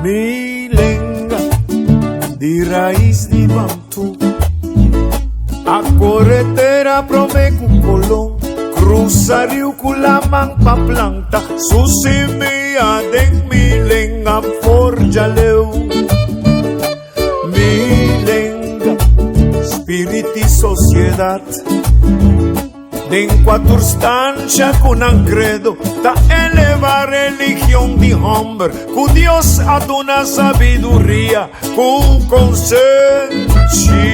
Mi lenga di rais di Bantú A kore tera promé ku Kolon Krusa riu ku laman pa planta su simia den mi lenga for djaleu Mi lenga, spirit di sosiedat Den kua tur stansha ku nan kredo ta eleva religion di hòmber ku Dios a duna sabiduria ku konsenshi.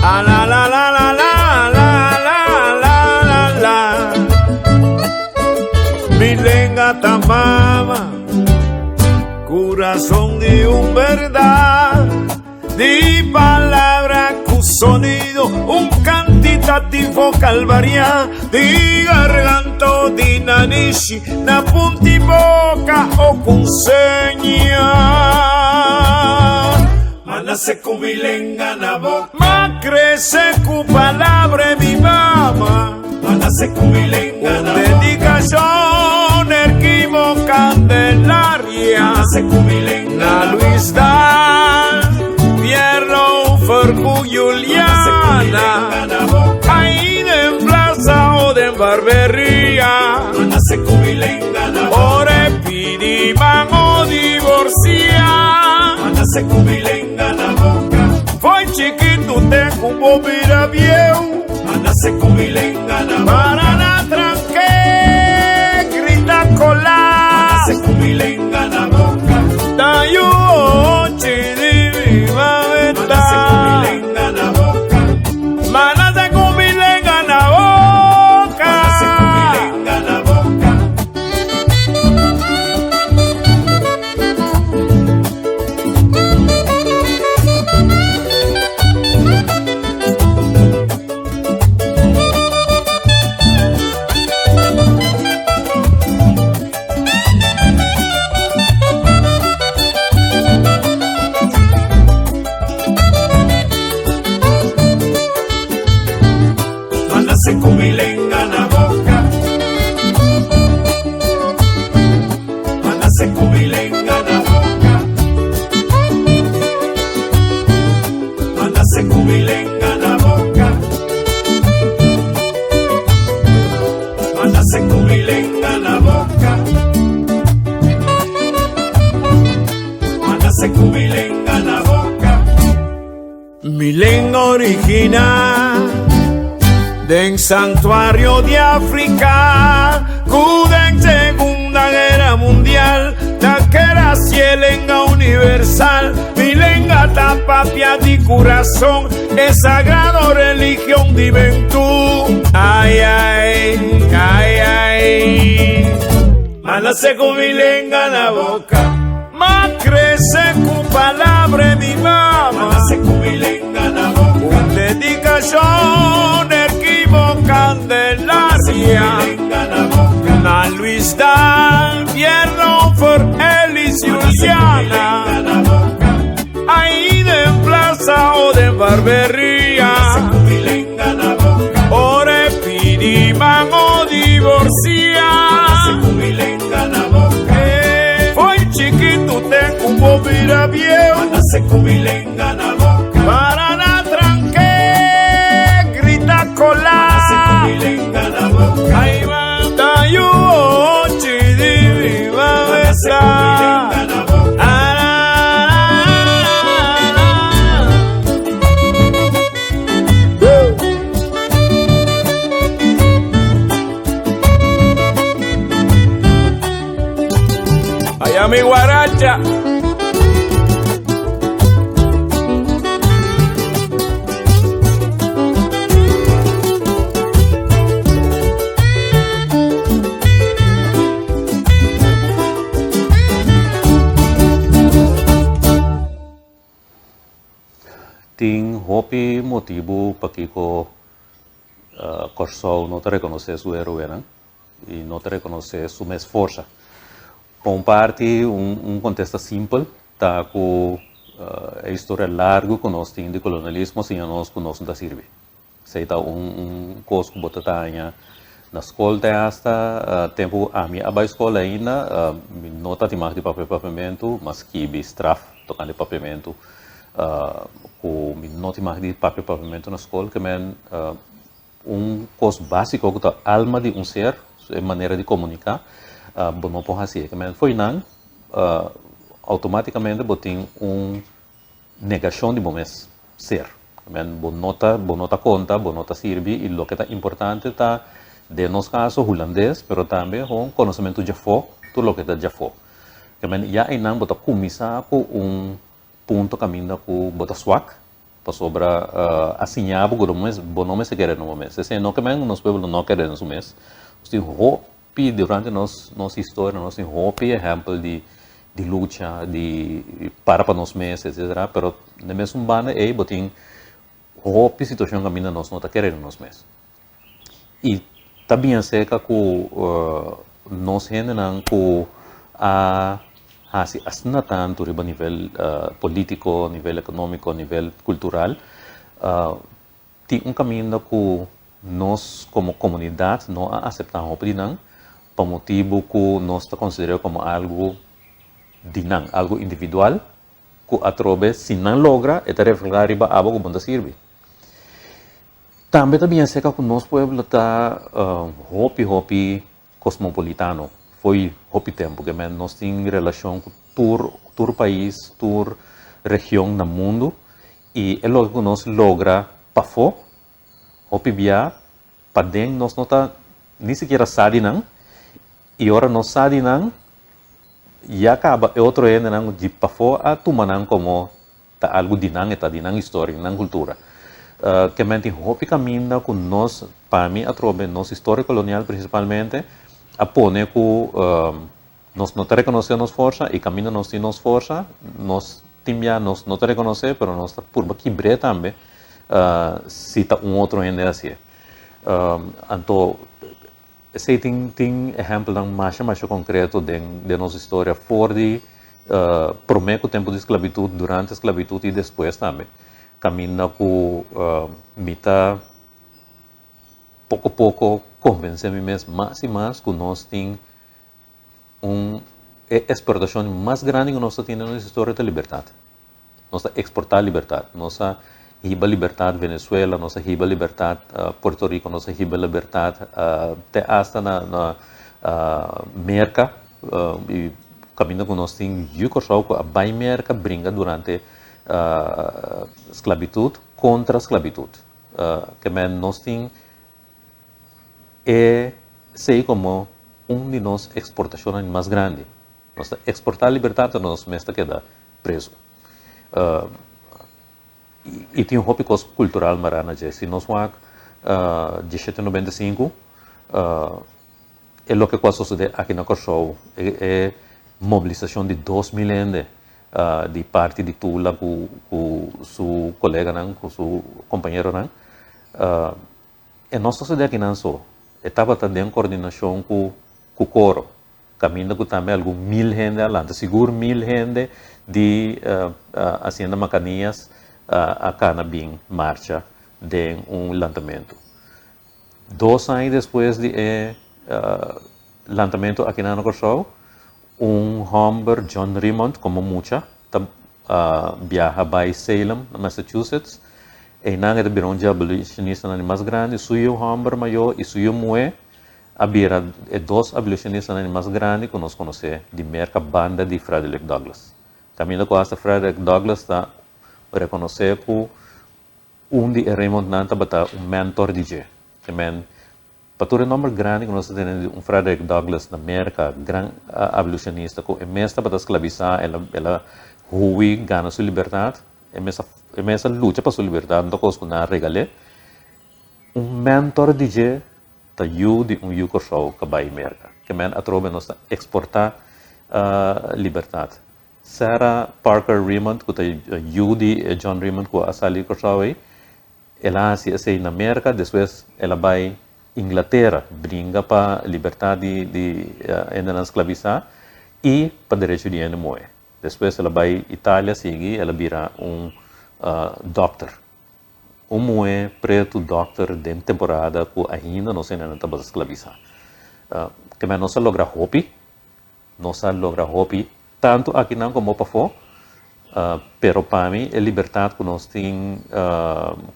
A la la la la la la la la la la Mi lenga ta mama, kurason di un bèrdat. Di palabra ku sonido, un kantitativo kalvariá di garganta o di nanishi, na punti boka o ku seña. Ma nase ku mi lenga na boka. Ma krese ku palabra e mi mama. Ma nase ku mi lenga na boka. Un dedikashon erkibo Candelaria. Ma nase ku mi lenga na boka. Na Luis Daal, Pierlo Fercu Juliana. Ahí den plaza o den barberia. Ma nase ku mi lenga na boka. Ora e pidi man o divorcia. Ma nase ku mi lenga na boka. Foi chikitu te ku bo bira bieu. Ma nase ku mi lenga na boka. Para na tranke, grita kola. Ma nase ku mi lenga na boka. Tayu ochi di mi mameta. Ma nase ku mi lenga na boka. Ma nase ku mi lenga na boka. Ma nase ku mi lenga na boka. Manase ku mi lenga na boka. Manase ku mi lenga na boka. Manase ku mi lenga na boka. Manase ku mi lenga na boka. Manase ku mi lenga na boka. Mi lenga original den santuario di Africa ku den Segunda Guerra Mundial ta keda si e lenga universal. Mi lenga ta papia di kurason e sagrado religion di Bentú. Ai ai, ai ai. Ma nase ku mi lenga na boka. Ma krese ku palabra e mi mama. Ma nase ku mi lenga na boka. Un dedikashon erkibo Candelaria. Na Luis Dan, Pierno for Elis Juliana. Ahí den plaza o den barberia. Ora e pidi man o divorcia. Foi chikitu te ku bo bira bieu. Para na tranke grita kola. Ai va tayu ochi di mi mameta. Allá mi guaracha. Tin hopi motibu pakiko Kòrsou no ta rekonosé su heroenan i no ta rekonosé su mes forsa. Pa un parti un kontesta simpel ta ku e historia largu ku nos tin di kolonialismo siña nos ku nos no ta sirbi. Esei ta un kos ku bo ta daña. Na skol te asta tempu ami a bai skol ainda mi no ta tin mag di papia papiamentu, m'a skibi straf tokante papiamentu ku mi no tin mag di papia papiamentu na skol ke men un kos básiko ku ta alma di un ser, e manera di komuniká, bo no por hasié. Ke men fo'i nan outomátikamente bo tin un negashon di bo mes ser. Men bo no ta bo no ta konta, bo no ta sirbi i loke ta importante ta den nos kaso hulandes pero tambe hon konosementu djafó, tur loke ta djafó. Ke men ya einan bo ta kuminsá ku un punto kaminda ku bo ta swak pasobra a siña bo ku bo no mester kere na bo mes. Esei no ke men nos pueblo no kere na su mes. Nos tin hopi durante nos nos historia nos tin hopi ehèmpel di di lucha, di para pa nos mes, etcetera, pero na e mesun banda ei bo tin hopi situacion caminda nos no ta kere den nos mes. Y ta bien cerca cu nos hendenan cu a haci asina tanto riba nivel politico, nivel economico, nivel cultural, tin un caminda cu nos como comunidad no a acepta hopi di nan pa motibo cu nos ta considera como algo di nan, algo individual cu atrobe si nan logra e ta refleha riba abo cu bo ta sirbi. Tambe ta bien seca cu nos pueblo ta hopi hopi cosmopolitano fo'i hopi tempo ke men nos tin relacion cu tur tur pais, tur region na mundo y e loke cu nos logra pafo hopi bia paden nos no ta ni sikiera sa di nan y ora nos sa di nan ya caba e otro hendenan di pafo a tuma nan como ta algo di nan, e ta di nan historia, di nan cultura. Ke men tin hopi caminda cu nos, pa mi atrobe nos historia colonial principalmente a pone cu nos no ta reconoce nos forsa y caminda nos tin nos forsa nos tin bia nos no ta reconoce pero nos ta purba kibr'e tambe si ta un otro hende haci'e. Anto esey tin tin ehempelnan masha masha concreto den den nos historia for di prome cu tempo di sclavitud, durante sclavitud y despues tambe caminda cu mi ta poco poco convence mi mes mas y mas cu nos tin un e exportacion mas grandi cu nos ta tin den nos historia ta libertad. Nos ta exporta libertad. Nos a hiba libertad Venezuela, nos a hiba libertad Puerto Rico, nos a hiba libertad te hasta na na Merca y caminda cu nos tin yu Corsou cu a bay Merca bringa durante sclavitud contra sclavitud. Ke men nos tin e esey como un di nos exportacionnan mas grandi. Nos ta exporta libertad pero nos mes ta keda preso. Y tin hopi cos cultural mará na dje. Si nos wak diesshete nobenta i sinku, e loke cu a sosode aki na Kòrsou, e mobilisacion di 2000 hende di parti di Tula cu su coleganan, cu su compañeronan, e no sosode akinan so. E tabata den coordinacion cu Coro. Kaminda ku tambe algun mil hende a lanta. Sigur mil hende di Hacienda Macanias a kana bin marcha den un lantamentu. Dos aña despues di e lantamentu aki na Kòrsou, un hòmber, John Remond, komo mucha ta biaha bai Salem, na Massachusetts. Einan e ta bira un dje abolishonistanan di mas grandi. Su yu hòmber mayó i su yu muhé a bira e dos abolishonistanan di mas grandi ku nos konosé di Merka banda di Frederick Douglass. Kaminda ku asta Frederick Douglass ta rekonosé ku un di e Raymondnan tabata un mentor di dje. Te men, pa tur e nòmber grandi ku nos ta tene di un Frederick Douglass na Merka, gran abolishonista ku e mes tabata sklabisá, el a el a hui gana su libertat, e mes a e mes a lucha pa su libertat, no ta kos ku nan a regal'é. Un mentor di dje ta yu di un yu Kòrsou ka bai Merka. Ke men atrobe nos ta eksportá libertat. Sarah Parker Remond ku ta yu di e John Remond ku a sali di Kòrsou ei, el a hasi esei na Merka, despues el a bai Inglatera bringa pa libertat di di hendenan sklabisá i pa derecho di hende muhé. Despues el a bai Italia sigui el a bira un dòkter. Un muhé pretu dòkter den temporada ku ainda nos hendenan tabata sklabisá. Kemey nos a logra hopi, nos a logra hopi tantu akinan komo pafó, pero pa mi e libertat ku nos tin,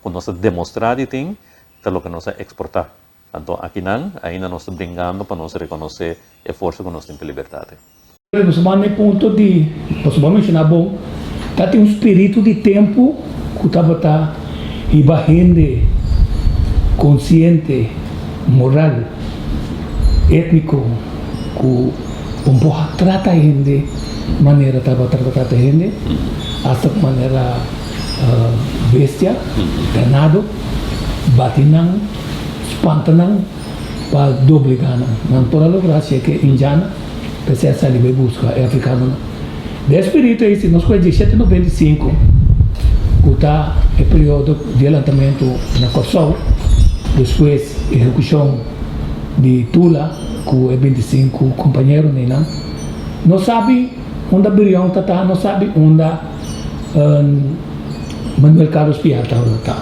ku nos a demostrá di tin, ta loke nos a eksportá. Anto akinan ainda nos ta bringando pa nos rekonosé e forsa ku nos tin pa libertat. Nos a manda e punto di, pasobra bo a menshoná bon, ta tin un spiritu di tempu ku tabata hiba hende konsiente, moral, étniko, ku un por trata hende manera tabata trata hende, asta ku manera bestia, ganado, bati nan, spanta nan pa doblegá nan. Nan por a logra hasi e ke indiana, p'esei a sali bai buska e afrikanonan. Den e spiritu ei, si nos kohe 1795, ku ta e periodo di e lantamentu na Kòrsou, despues ehekushon di Tula ku e 25 kompañeronan einan, nos sabi unda Brion ta ta, nos sabi unda Manuel Carlos Piar tabata ta.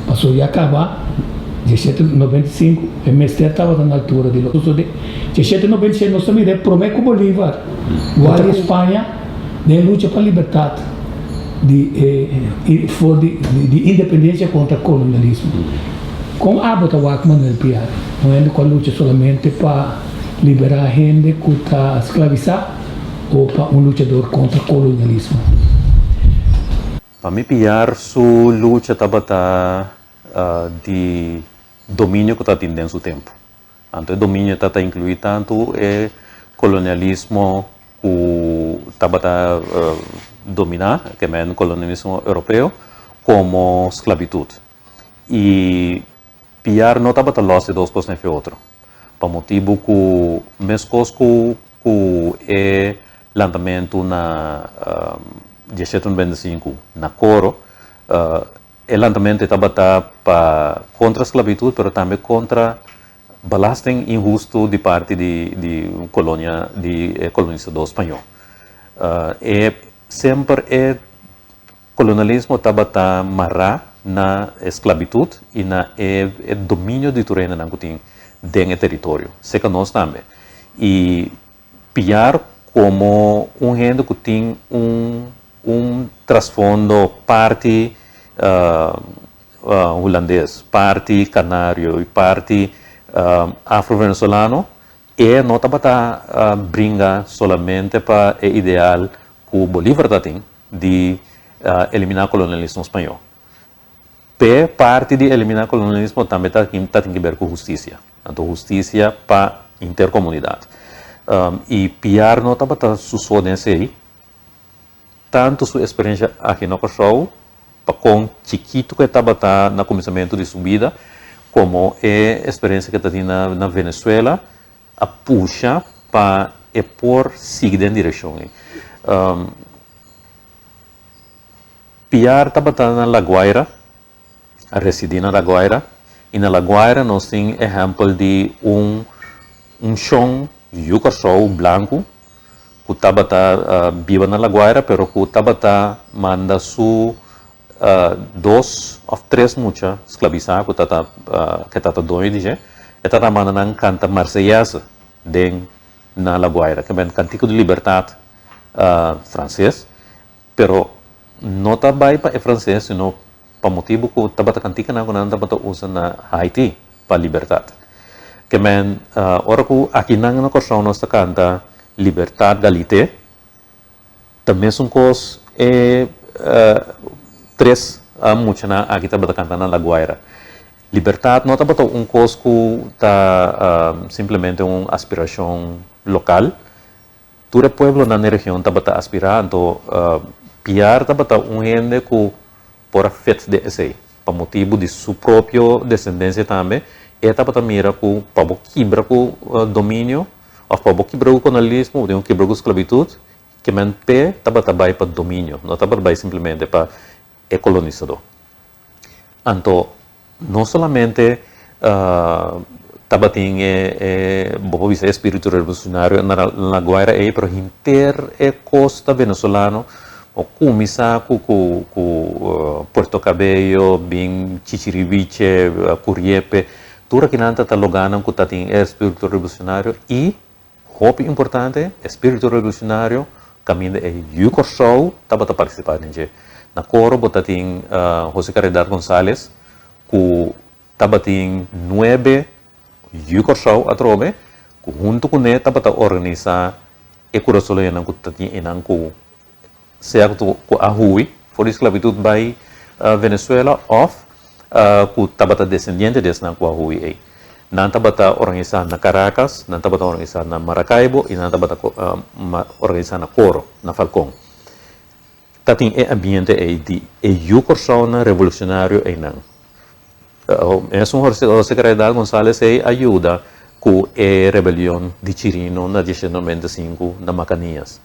Pasobra ya kaba 1795 e mester tabata na altura di loke sosode. 1796 nos ta mira e prome ku Bolívar wak di Spaña den lucha pa libertat di e for di di independencia kontra kolonialismo. Kon abo ta wak Manuel Piar? Un hende ku a lucha solamente pa liberá hende ku ta sklabisá o pa un luchador kontra kolonialismo? Pa mi Piar su lucha tabata di dominio ku tabatin den su tempu. Anto e dominio tabata inkluí tantu e kolonialismo ku tabata dominá, ke men kolonialismo europeo, komo sklabitut. I Piar no tabata lòs e dos kosnan efe otro, pa motibu ku meskos ku ku e lantamentu na 1795 na Coro, e lantamentu e tabata pa kontra sklabitut pero tambe kontra belasting inhustu di parti di di kolonia di e kolonisadó spañó. E semper e kolonialismo tabata mará na e sklabitut i na e e dominio di tur hendenan ku tin den e teritorio, seka nos tambe. I Piar komo un hende ku tin un un trasfondo parti hulandes, parti kanario i parti afro-venezolano, e no tabata bringa solamente pa e ideal ku Bolívar ta tin di eliminá kolonialismo spañó. P'e parti di eliminá kolonialismo tambe ta tin ke ber ku hustisia. Anto hustisia pa henter komunidat. I Piar no tabata su so den esei. Tantu su esperensha aki na Kòrsou, pa kon chikitu ku e tabata na kuminsamentu di su bida, komo e esperensha ku e ta tin na Venezuela, a pusha pa e por sigui den direkshon ei. Piar tabata na La Guaira, a residí na La Guaira, i na La Guaira nos tin ehèmpel di un un shon yu Kòrsou blanku ku tabata biba na La Guaira pero ku tabata manda su dos òf tres mucha sklabisá ku tata ku e tata doño di dje, e tata manda nan kanta Marseillaise den na La Guaira, ke men kantiko di libertat franses. Pero no ta bai pa e franses sino pa motibu ku tabata kantikanan ku nan tabata usa na Haiti pa libertat. Ke men ora ku akinan na Kòrsou nos ta kanta libertat galite ta mesun kos e tres muchanan aki tabata kanta na La Guaira. Libertat no tabata un kos ku ta simplemente un aspirashon lokal. Tur e pueblonan den region tabata aspirá, anto Piar tabata un hende ku por a fit den esei. Pa motibu di su propio desendensia tambe, e tabata mira ku pa bo kibra ku dominio òf pa bo kibra ku kolonialismo, bo tin ku kibra ku sklabitut, ke men p'e tabata bai pa dominio, no tabata bai simplemente pa e kolonisadó. Anto no solamente tabatin e, bo por bisa, e spiritu revolucionario na La Guaira ei, pero henter e costa venezolano. O kuminsá ku ku ku Puerto Cabello, bin Chichiriviche, Curiepe, tur akinan ta ta logánan ku ta tin e espíritu revolucionario i, hopi importante, espíritu revolucionario kaminda e yu Kòrsou tabata partisipá den dje. Na koro bo ta tin José Caridad Gonzales ku tabatin nuebe yu Kòrsou atrobe ku huntu kuné tabata organisá E kurasoleñonan ku ta tin einan ku sea ku a hui for di sklabitut bai Venezuela òf ku tabata desendiente di esnan ku a hui ei. Nan tabata organisá na Caracas, nan tabata organisá na Maracaibo i nan tabata organisá na Coro, na Falcón. Ta tin e ambiente ei di e yu Kòrsounan revolucionario einan. Esun José Caridad Gonzales ei a yuda ku e rebelion di Chirino na 1895 na Macanias.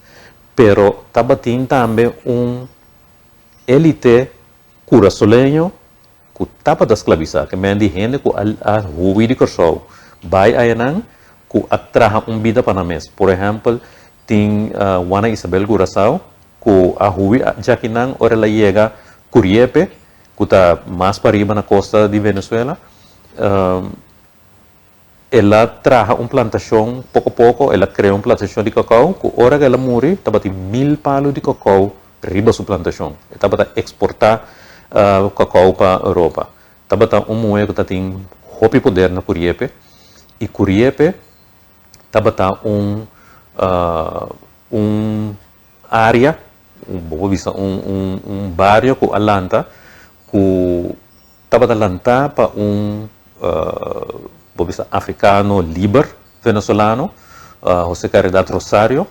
Pero tabatin tambe un elite kurasoleño ku tabata sklabisá, ke men di hende ku a hui di Kòrsou bai ayanan ku a traha un bida pa nan mes. Por ehèmpel, tin Juana Isabel Curaçao ku a hui djakinan ora el a yega Curiepe, ku ta mas pariba na kosta di Venezuela. El a traha un plantashon poko poko, el a krea un plantashon di kakao ku ora ku el a muri tabatin mil palu di kakao riba su plantashon. E tabata eksportá kakao pa Europa. Tabata un muhé ku tatin hopi poder na Curiepe i Curiepe tabata un un área, bo por bisa un un un bario ku a lanta ku Tabata lantá pa un, bo bisa africano liber venezolano, José Caridad Rosario,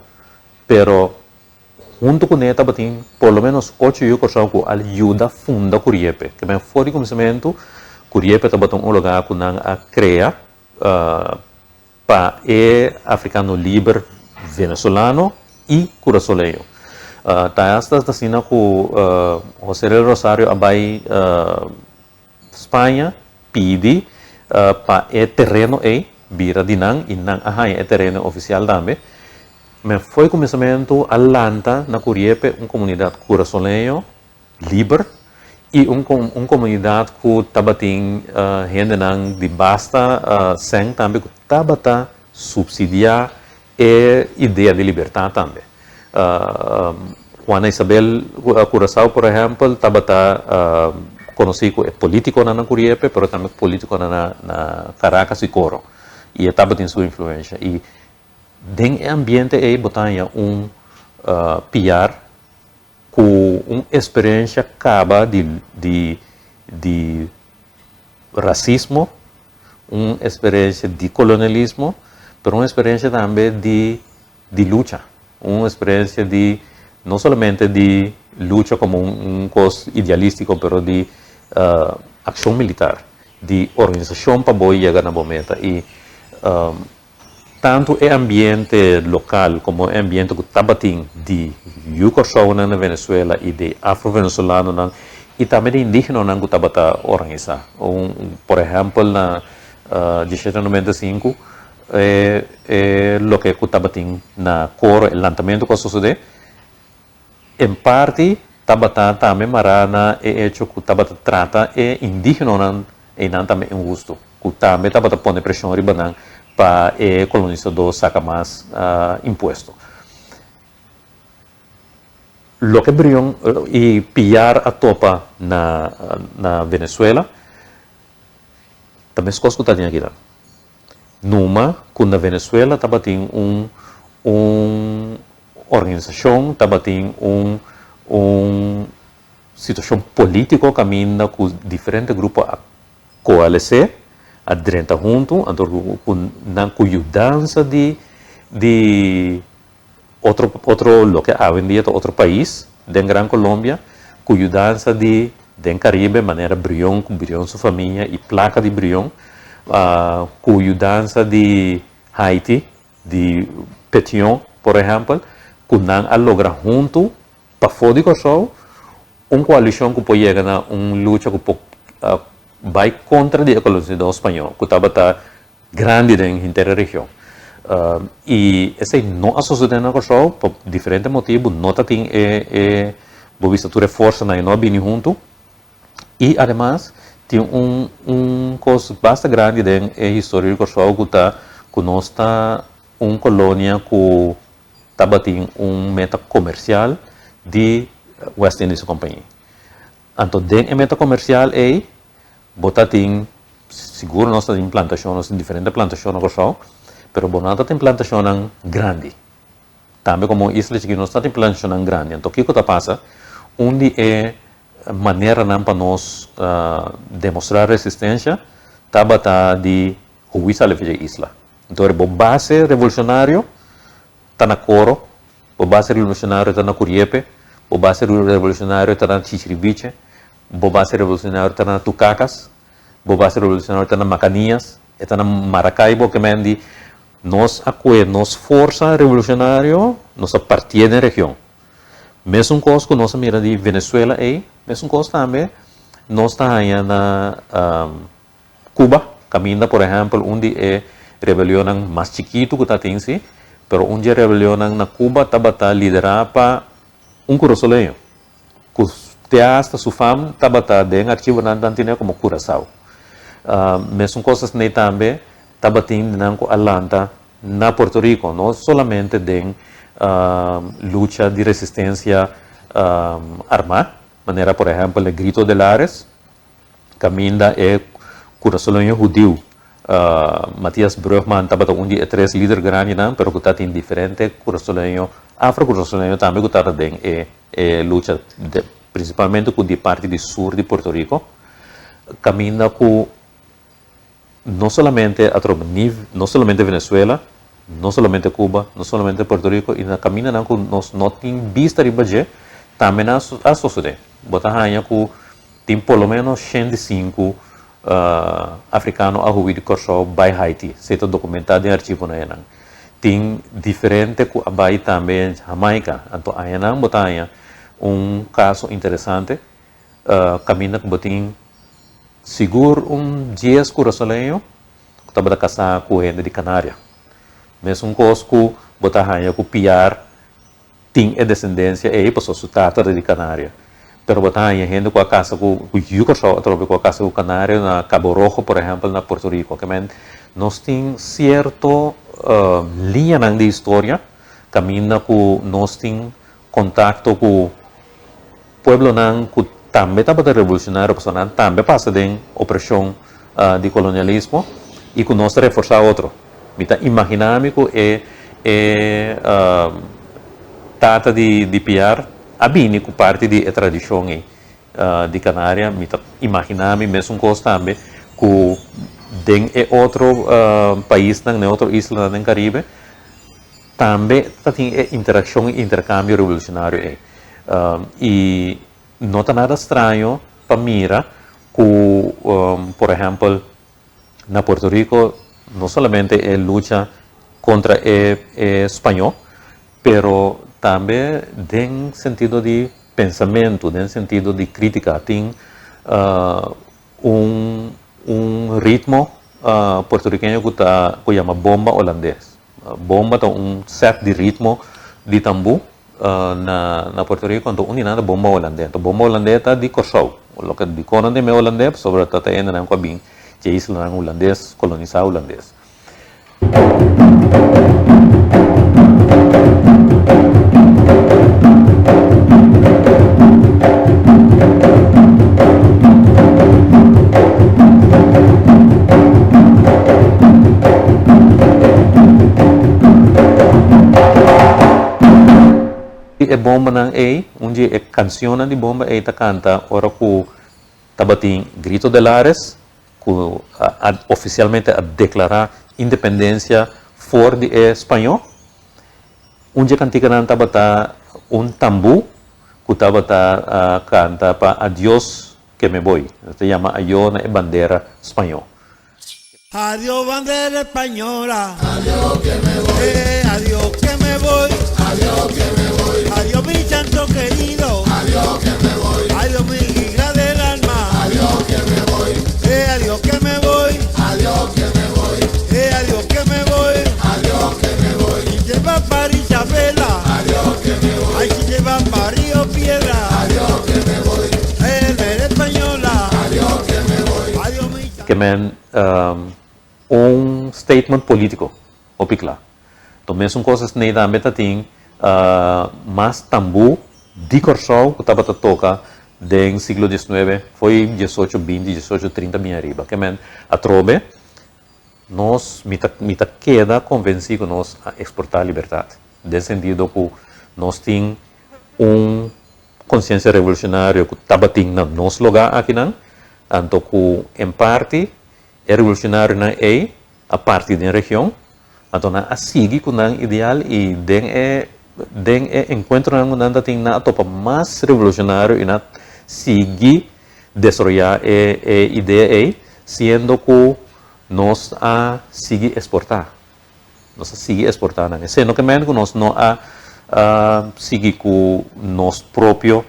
pero huntu kuné tabatin por lo menos ocho yu Kòrsou ku a yuda funda Curiepe. Ke men for di kuminsamentu Curiepe tabata un lugá ku nan a krea pa e africano liber venezolano i kurasoleño. Ta hasta asina ku José del Rosario a bai Spaña pidi pa e tereno ei bira di nan i nan a haña e tereno ofisial tambe. Men fo'i kuminsamentu a lanta na Curiepe un komunidat kurasoleño liber i un un komunidat ku tabatin hendenan di basta sèn tambe ku tabata supsidiá e idea di libertat tambe. Juana Isabel Curaçao por ehèmpel tabata konosí ku e polítikonan na Curiepe pero tambe polítikonan na Caracas i Coro i e tabatin su influensha i den e ambiente ei bo ta haña un piar ku un esperensha kaba di di di rasismo, un esperensha di kolonialismo, pero un esperensha tambe di di lucha, un esperensha di no solamente di lucha komo un un kos idealístiko, pero di akshon militar, di organisashon pa bo yega na bo meta i Tantu e ambiente lokal komo e ambiente ku tabatin di yu Kòrsounan na Venezuela i di afro-venezolanonan i tambe di indígenonan ku tabata organisá. Un por ehèmpel na diesshete noventa i sinku e e loke ku tabatin na Coro, e lantamentu ku a sosodé, en parti tabata tambe mará na e echo ku tabata trata e indígenonan einan tambe inhustu, ku tambe tabata pone preshon riba nan pa e kolonisadó saka mas impuesto. Loke Brion i Piar a topa na na Venezuela ta meskos ku ta den akinan. Numa ku na Venezuela tabatin un un organisashon, tabatin un un Situashon polítiko kaminda ku diferente grupo a koalesé, a drenta huntu, anto ku nan ku yudansa di di otro otro loke awendia ta otro pais den Gran Colombia, ku yudansa di den Caribe manera Brion ku Brion su famia i plaka di Brion, ku yudansa di Haiti di Petion por ehèmpel, ku nan a logra huntu Pafó di Kòrsou, un koalishon ku por yega na un lucha ku por bai kontra di e kolonisadó spañó ku tabata grandi den henter e region. I esei no a sosodé na Kòrsou pa diferente motibu, no ta tin e e. Bo bisa tur e forsanan ei no a bini huntu. I ademas tin un un kos basta grandi den e historia di Kòrsou ku ta ku nos ta un kolonia ku tabatin un meta komersial di West Indische Compagnie. Anto den e meta komersial ei bo ta tin, sigur nos ta tin plantashon, nos tin diferente plantashon na Kòrsou, pero bo no ta tin plantashonnan grandi. Tambe komo un isla chikito nos no ta tin plantashonnan grandi. Anto kiko ta pasa? Un di e maneranan pa nos demostrá resistensia tabata di hui sali for dje isla. Anto bo base revolushonario ta na Coro, bo base revolushonario ta na Curiepe, bo base revolushonario ta na Chichiriviche, bo base revolushonario ta na Tucacas, bo base revolushonario ta na Macanias, e ta na Maracaibo, ke men di nos a kue nos forsa revolushonario, nos a partié den region. Mesun kos ku nos a mira di Venezuela ei, mesun kos tambe nos ta haña na Cuba, caminda por ehempel un di e rebelionnan mas chikitu cu ta tin si, pero un di e rebelionnan na Cuba tabata lidera pa un curasoleño, cu te hasta su fam tabata den archivonan tan tine como Curacao. Mesun cos asina tambe tabatin di nan cu a lanta na Puerto Rico, no solamente den lucha di resistencia arma, manera por ehempel e Grito de Lares, Kaminda e kurasoleño hudiu Matthias Brugman tabata un di e tres lider grandinan, pero ku tatin diferente kurasoleño, afro-kurasoleño tambe ku tabata den e e lucha, prinsipalmente ku di parti di sur di Puerto Rico, kaminda ku no solamente atrobe ni no solamente Venezuela, no solamente Cuba, no solamente Puerto Rico y na camindanan cu nos no tin bista riba dje, tambe nan a sosode. Bo ta haña cu tin por lo menos 105 africano a hui di Corsou bay Haiti, esey ta documenta den archivonan enan. Tin diferente cu a bay tambe Jamaica, anto añanan bo ta haña un caso interesante caminda cu bo tin sigur un dies curasoleño ku tabata kasá ku hende di Kanaria. Mesun kos ku bo ta haña ku Piar tin e desendensia ei pasobra su tata ta di Kanaria. Pero bo ta haña hende ku a kasa ku yu Kòrsou atrobe ku a kasa ku Kanaria na Kabo Rojo por ehèmpel na Puerto Rico. Ke men nos tin sierto liñanan di historia kaminda ku nos tin kontakto ku pueblonan ku tambe tabata revolucionario pasobra nan tambe a pasa den opresion di kolonialismo i ku nos ta reforsá otro. Mi ta imaginá mi ku e e tata di di Piar a bini ku parti di e tradishon ei di Canaria. Mi ta imaginá mi mesun kos tambe ku den e otro paisnan, den e otro islanan den Karibe tambe ta tin e interakshon i interkambio revolucionario ei. I no ta nada straño pa mira ku, por ehèmpel, na Puerto Rico no solamente e lucha kontra e e spañó, pero tambe den sentido di pensamentu, den sentido di krítika tin un un ritmo puertorikeño ku ta ku yama bomba holandes. Bomba ta un sèt di ritmo di tambú na na Puerto Rico, anto un di nan ta bomba holandé. Anto bomba holandé ta di Kòrsou. Loke dikon nan ta yam'é holandé pasobra ta ta hendenan ku a bin dje islanan hulandes, kolonisá hulandes. E bombanan ei, un di e cancionnan di bomba ei ta canta ora cu tabatin Grito de Lares, cu a oficialmente a declara independencia for di e Spañó. Un dje kantikanan tabata un tambú ku tabata kanta pa Adios que me voy. Nos ta yama ayó na e bandera spañó. Adios bandera española. Adios que me voy. Eh, adios que me voy. Adios que me voy. Adios mi santo querido. Adios que me voy. Adios mi hija del alma. Adios que me voy. Eh, adios que me voy. Adios que me voy. Eh, adios que me voy. Adios que me voy. Si se va para Isabela. Adios que me voy. Ay, si se va para Río Piedra. Ke men un statement polítiko hopi kla. Anto mesun kos esnei tambe ta tin mas tambú di Kòrsou ku tabata toka den siglo diesnuebe, fo'i diesocho binti, diesocho trinta bin ariba. Ke men atrobe nos, mi ta mi ta keda konvensí ku nos a eksportá libertat, den sentido ku nos tin un konsiensia revolushonario ku tabatin na nos lugá akinan, anto ku en parti e revolushonarionan ei a parti den region, anto nan a sigui ku nan ideal i den e den e enkuentronan ku nan ta tin nan a topa mas revolushonario i nan a sigui desaroyá e e idea ei, siendo ku nos a sigui esportá. Nos a sigui esportá nan. Esei no ke men ku nos no a sigui ku nos propio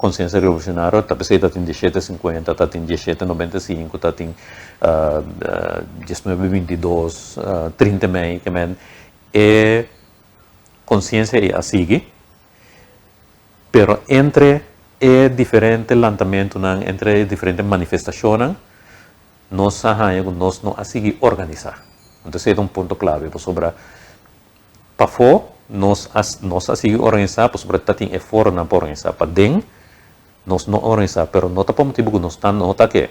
konsiensia revolushonario, ta p'esei ta tin dieshete sinkuenta, ta tin dieshete nobenta i sinku, ta tin diesnuebe bintidos, trinta mei, ke men e konsiensia ei a sigui, pero entre e diferente lantamentunan, entre e diferente manifestashonnan, Nos a haña ku nos no a sigui organisá. Anto esei ta un punto klave pasobra pafó nos a nos a sigui organisá pasobra ta tin e foronan pa organisá. Paden nos no a organisá pero no ta pa motibu ku nos ta nota ke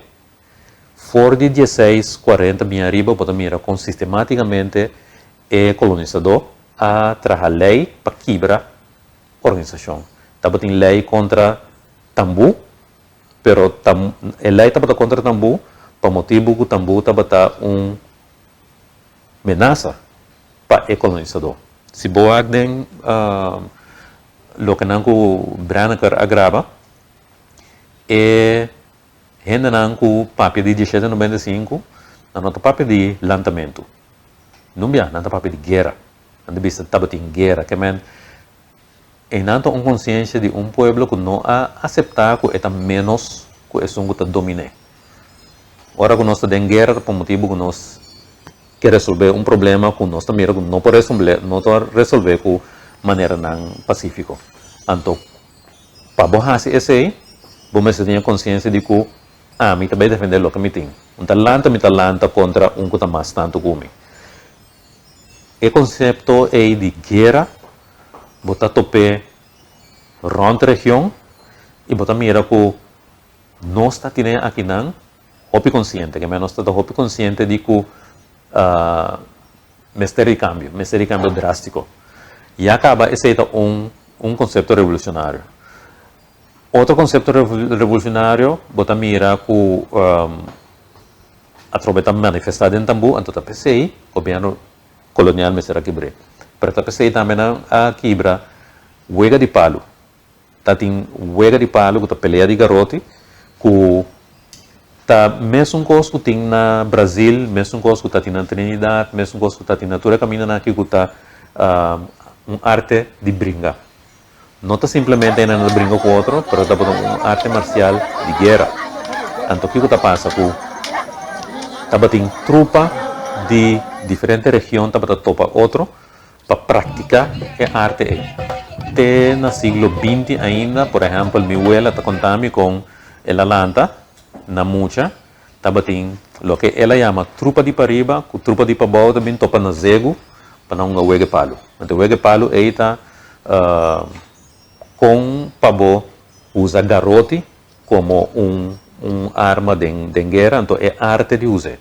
for di dieseis kuarenta bin ariba bo ta mira kon sistemátikamente e kolonisadó a traha lei pa kibra organisashon. Tabatin lei kontra tambú. Pero tam, e lei tabata kontra tambú pa motibu ku tambú tabata un menasa pa e kolonisadó. Si bo wak den loke nan ku Brenneker a graba, e hendenan ku papia di dieshete nobenta i sinku, nan no ta papia di lantamentu. Nun bia, nan ta papia di guera. Nan ta bisa tabatin guera. Ke men Einan ta un konsiensia di un pueblo ku no a aseptá ku e ta ménos ku esun ku ta domin'é. Ora ku nos ta den guera ta pa motibu ku nos ke resolvé un problema ku nos ta mira ku no por resolvé, no ta resolvé ku maneranan pasífiko. Anto, pa bo hasi esei, bo mester tin e konsiensia di ku ami ta bai defendé loke mi tin. Un ta lanta, mi ta lanta kontra un ku ta mas tantu ku mi. E konsepto ei di guera Bo ta top'é rònt region i bo ta mira ku nos ta tine akinan hopi konsiente, ke nos ta hopi konsiente di ku mester di kambio, mester di kambio drástiko. Ya kaba esei ta un un konsepto revolushonario. Otro konsepto revolushonario bo ta mira ku atrobe ta manifestá den tambú, anto ta p'esei gobièrnu Kolonial mester a kibr'é. Pero ta p'esei tambe nan a kibra wega di palu. Ta tin wega di palu ku ta pelea di garoti ku ta mesun kos ku tin na Brazil, mesun kos ku ta tin na Trinidad, mesun kos ku ta tin na tur e kamindanan aki ku ta un arte di bringa. No ta simplemente nan ta bringa ku otro, pero tabata un arte marsial di guera. Anto kiko ta pasa ku tabatin trupa di diferente region tabata topa otro pa praktiká e arte ei. Te na siglo binti ainda, por ehèmpel, mi wela ta konta mi kon el a lanta na mucha, tabatin loke el a yama trupa di pariba ku trupa di pabou ta bin topa na zegu pa nan hunga wega e palu. Anto wega e palu ei ta kon pa bo usa garoti komo un un arma den den guera, anto e arte di us'é.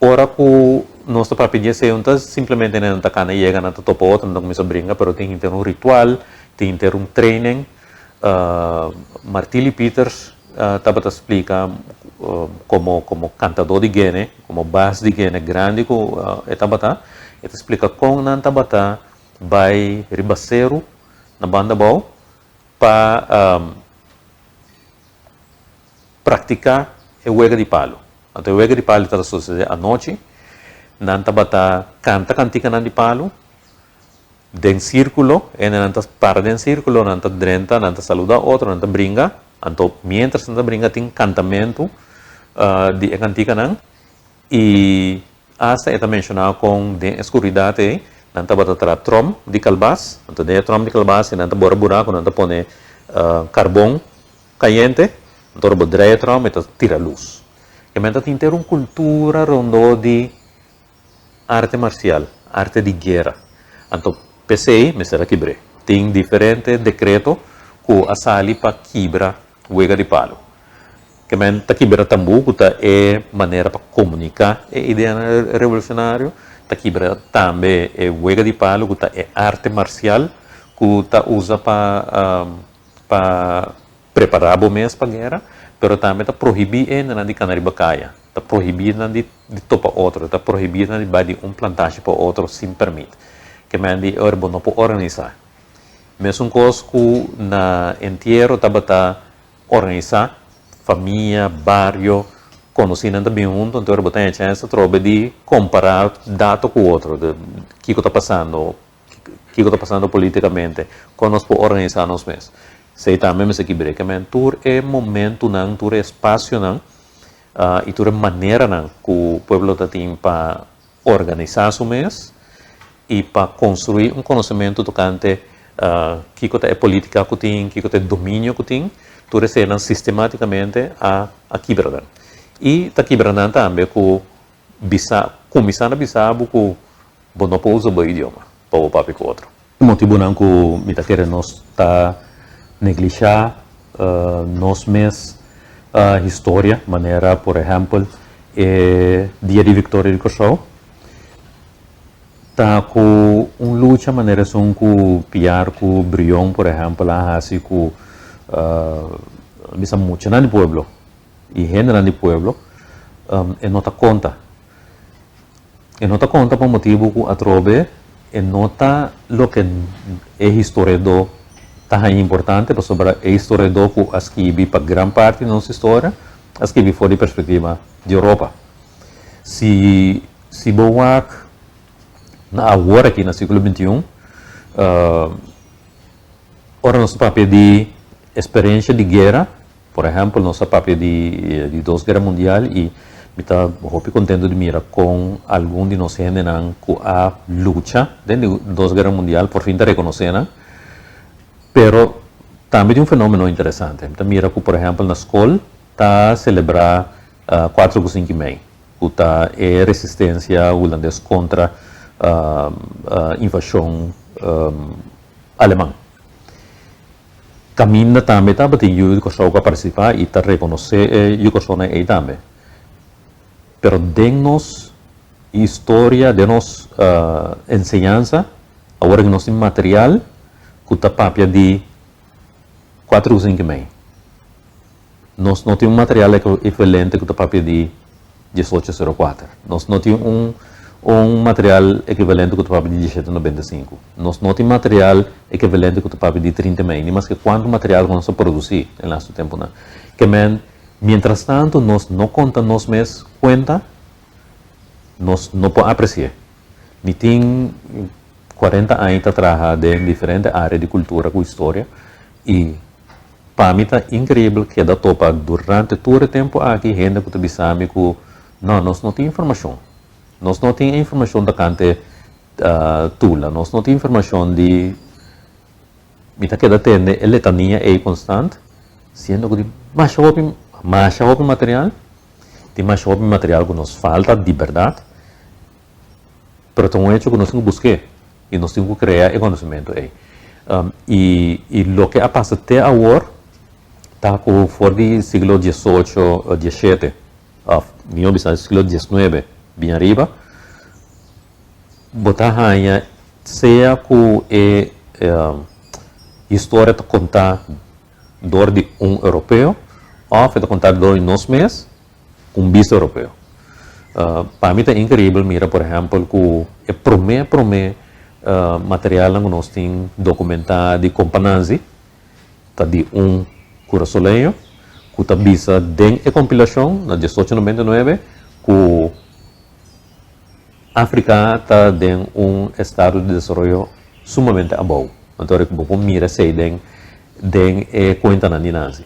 Ora ku nos ta papia di esei no ta simplemente nan ta kana yega nan ta topa otro nan ta kuminsá bringa pero tin henter un ritual, tin henter un training. Martili Pieters tabata splika komo komo kantadó di gene, komo bas di gene grandi ku e tabata, e ta splika kon nan tabata bai riba seru na banda abou pa praktiká e wega di palu. Anto e wega di palu tabata sosodé anochi. Nan tabata kanta kantikanan di palu den sírkulo. Hendenan ta para den sírkulo, nan ta drenta, nan ta saludá otro, nan ta bringa. Anto miéntras nan ta bringa tin kantamentu di e kantikanan. I asta e ta menshoná kon den e skuridat ei nan tabata traha tròm di kalbas. Anto den e tròm di kalbas ei nan ta bora buraku, nan ta pone karbon kayente, anto ora bo draai e tròm e ta tira lus. Ke men ta tin ter un kultura rondó di arte marsial, arte di guera. Anto p'esei mester a kibr'é. Tin diferente dekreto ku a sali pa kibra wega di palu. Ke men ta kibra tambú ku ta e manera pa komuniká e ideanan revolushonario, ta kibra tambe e wega di palu ku ta e arte marsial ku ta usa pa pa prepará bo mes pa guera, pero tambe ta prohibí e hendenan di kana riba kaya, ta prohibí nan di di topa otro, ta prohibí nan di bai di un plantashi pa otro sin pèrmit. Ke men di ora bo no por organisá. Mesun kos ku na entiero tabata organisá, famia, bario, konosínan ta bin huntu, anto ora bo ta haña chèns atrobe di kompará dato ku otro, di kiko ta pasando, Kiko ta pasando politikamente? Kon nos por organisá nos mes? Esei tambe mester kibr'é. Ke men tur e momentunan, tur e espasionan i tur e maneranan ku pueblo ta tin pa organisá su mes i pa konstruí un konosementu tokante kiko ta e politika ku tin, kiko ta e dominio ku tin, tur eseinan sistematikamente a a kibra nan. I ta kibra nan tambe ku bisa, kuminsá na bisa bo ku Bo no por usa bo idioma pa bo papia ku otro. Motibunan ku mi ta kere nos ta neglishá nos mes historia, manera por ehèmpel e Dia di Viktoria di Kòrsou, ta ku un lucha manera esun ku Piar ku Brion por ehèmpel a hasi ku bisa muchanan di pueblo i hendenan di pueblo e no ta konta. E no ta konta pa motibu ku atrobe e no ta loke e historiadó ta haña importante, pasobra e historiadó ku a skibi pa gran parti di nos historia a skibi for di perspektiva di Europa. Si si bo wak na awor aki na siglo bintiun, ora nos ta papia di esperensha di guera, Por ehèmpel, nos a papia di di dos guera mundial i mi ta hopi kontentu di mira kon algun di nos hendenan ku a lucha den di dos guera mundial por fin ta rekonosé nan. Pero tambe tin un fenómeno interesante. Mi ta mira ku por ehèmpel na skol ta selebrá kuatro ku sinku i mei, ku ta e resistensia hulandes kontra invashon aleman. Kaminda tambe tabatin yu di Kòrsou ku a partisipá i ta rekonosé e yu Kòrsounan ei tambe. Pero den nos historia, den nos enseñansa, awor ku nos tin material ku ta papia di kuater ku sinku mei. Nos no tin un material ekivalente ku ta papia di diesocho sero kuater. Nos no tin un un material ekivalente ku ta papia di dieshete nobenta i sinku. Nos no tin material ekivalente ku ta papia di trinta i mei, ni maske kuantu material ku nos a produsí den lastu tempunan. Ke men, mientras tantu nos no konta nos mes kuenta, nos no por apresi'é. Mi tin kuarenta aña ta traha den diferente área di kultura ku historia i Pa mi ta increibel keda topa durante tur e tempo aki hende cu ta bisa mi cu no, nos no tin informacion. Nos no tin e informacion tocante Tula, nos no tin informacion di. Mi ta keda tende e letania ey constant, siendo cu tin masha hopi, masha hopi material, tin masha hopi material cu nos falta di berdad, Pero ta un hecho ku nos tin ku busk'é i nos tin ku krea e konosementu ei. I i loke a pasa te awor ta ku for di siglo diesocho, dieshete òf mihó bisa siglo diesnuebe bin ariba bo ta haña sea ku e historia ta kontá dor di un europeo òf e ta kontá dor di nos mes. Un bista europeo. Pa mi ta increibel mira por ehempel cu e prome prome materialnan cu nos tin documenta di Compa Nanzi ta di un Curasoleño cu ta bisa den e compilacion na diesocho noventa i nuebe cu Africa ta den un estado di desaroyo sumamente abou. Anto bo por mira esey den den e cuentanan di Nanzi.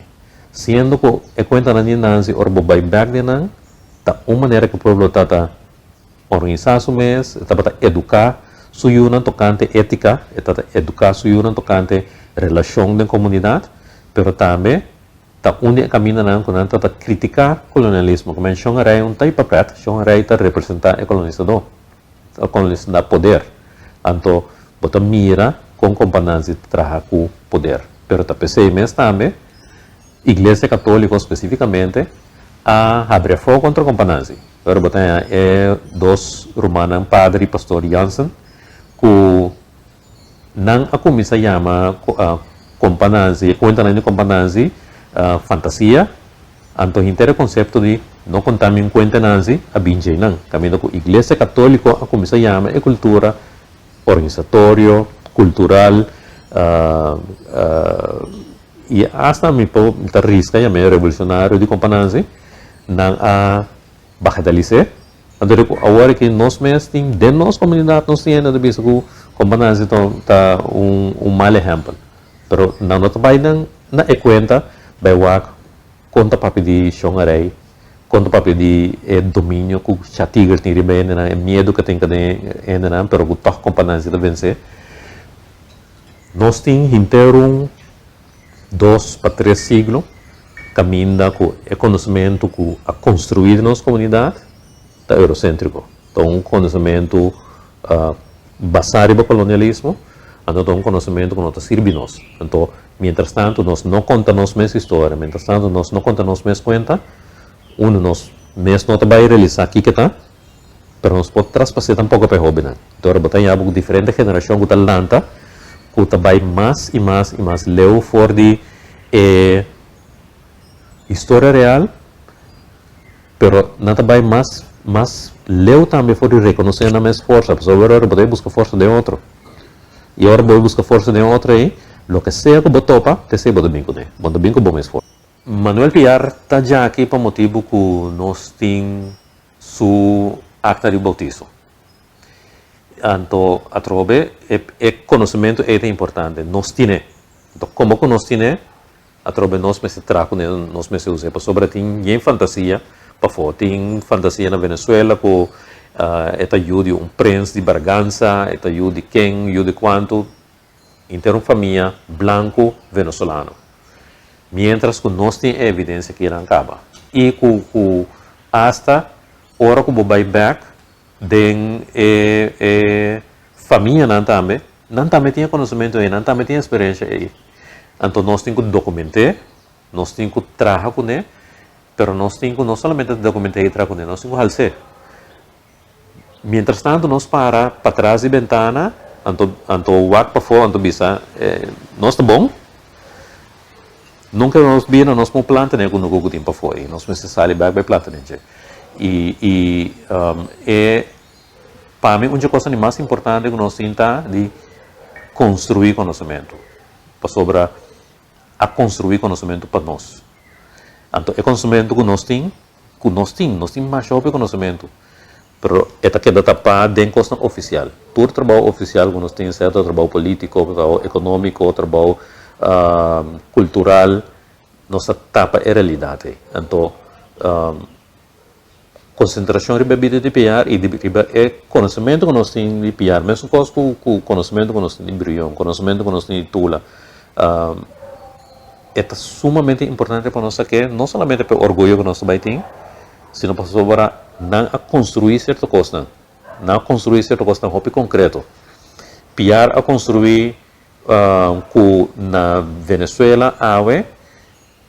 Siendo ku e kuentanan di Nanzi ora bo bai bèk den nan, ta un manera ku pueblo ta ta organisá su mes, e tabata eduká su yunan tokante étika, e ta ta eduká su yunan tokante relashon den komunidat, pero tambe Ta un di e kamindanan ku nan ta ta kritiká kolonialismo. Ku men Shon Rei un ta hipaprèt, Shon Rei ta representá e kolonisadó, e kolonisadó poder. Anto bo ta mira kon Kompa Nanzi ta traha ku poder. Pero ta p'esei mes tambe Iglesia Katóliko spesífikamente a habri afó kontra Kompa Nanzi. Ora bo ta haña e dos rumannan Pader i Pastor Jansen ku Nan a kuminsá yama Kompa Nanzi, e kuentanan di Kompa Nanzi, fantasia. Anto henter e konsepto di no konta mi un kuenta Nanzi a bin djei nan. Kaminda ku Iglesia Katóliko a kuminsá yama e kultura organisatorio, kultural, i asta mi por ta riska yam'é revolusionario di Kompa Nanzi, nan a bagatalis'é. Anto di ku awor aki nos mes tin den nos komunidat nos tin hende ta bisa ku Kompa Nanzi ta ta un un mal ehèmpel. Pero nan no ta bai nan na e kuenta bai wak kon ta papia di Shon Arey, kon ta papia di e dominio ku Cha Tiger tin riba hendenan, e miedu ku tin den e hendenan pero ku tòg Kompa Nanzi ta vensé. Nos tin henter un dos pa tres siglo kaminda ku e konosementu ku a konstruí den nos komunidat ta euroséntriko. Ta un konosementu basá riba kolonialismo, anto ta un konosementu ku no ta sirbi nos. Anto, mientras tantu nos no konta nos mes historia, mientras tantu nos no konta nos mes kuenta, unu nos mes no ta bai realisá kiko ta, Pero nos por traspas'é tampoko pa e hóbennan. Dor bo ta yaba ku diferente generashon ku ta lanta ku ta bai mas i mas i mas leu for di e historia real, pero nan ta bai mas mas leu tambe for di rekonosé nan mes forsa, pasobra ora bo ta bai buska forsa den otro. I ora bo bai buska forsa den otro ei, loke sea ku bo topa, ta esei bo ta bin kuné. Bo no ta bin ku bo mes forsa. Manuel Piar ta djaki pa motibu ku nos tin su akta di bautiso. Anto atrobe e e konosementu ei ta importante. Nos tine. Anto komo ku nos tine, atrobe nos mester traha kuné, nos mester us'é pasobra tin yen fantasia pafó. Tin fantasia na Venezuela ku e ta yu di un prens di Braganza, e ta yu di ken, yu di kuantu. Henter un famia blanku venezolano. Mientras ku nos tin e evidensia ki nan kaba. I ku ku asta ora ku bo bai bek den e e famianan tambe, nan tambe tin e konosementu ei, nan tambe tin e eksperensia ei. Anto nos tin ku dokument'é, nos tin ku traha kuné, pero nos tin ku no solamente dokument'é i traha kuné, nos tin ku hals'é. Mientras tanto nos para patras di bentana anto anto wak pafó anto bisa nos ta bon nunca nos bira nos por planta den e kunuku ku tin pafó ei nos mester sali bek bai planta den dje i i e pa mi un dje kosa di mas importante ku nos tin ta di konstruí konosementu pasobra a konstruí konosementu pa nos anto e konosementu ku nos tin Ku nos tin, nos tin masha hopi konosementu, pero e ta keda tapá den kosnan ofisial. Tur trabou ofisial ku nos tin, sea ta trabou polítiko, trabou ekonómiko, trabou kultural, nos ta tapa e realidat ei. Anto, konsentrashon riba e bida di piar i riba e konosementu ku nos tin di piar, mesun kos ku konosementu ku nos tin di Brion, konosementu ku nos tin di Tula. E ta sumamente importante pa nos sa ke no solamente pa e orguyo ku nos ta bai tin, sino pasobra nan a konstruí sierto kosnan. Nan a konstruí sierto kosnan hopi konkreto. Piar a konstruí ku na Venezuela awe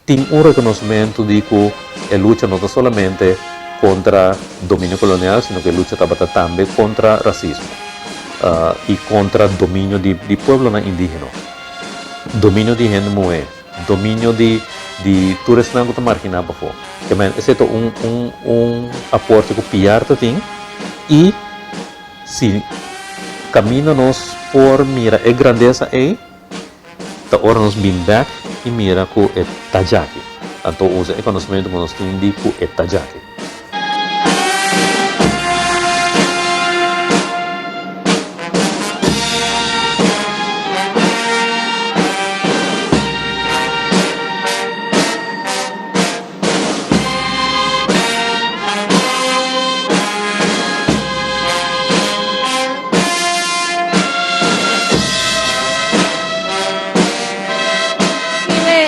tin un rekonosmentu di ku e lucha no ta solamente kontra dominio kolonial, sino ku e lucha tabata tambe kontra rasismo i kontra dominio di pueblonan indígeno. Dominio di hende muhé, dominio di di tur esnan ku ta marginá pafó. Ke men esei ta un un un aporte ku piar ta tin i si kaminda nos por mira e grandesa ei ta ora nos bin bèk i mira ku e ta djaki. Anto usa e konosementu ku nos tin di ku e ta djaki.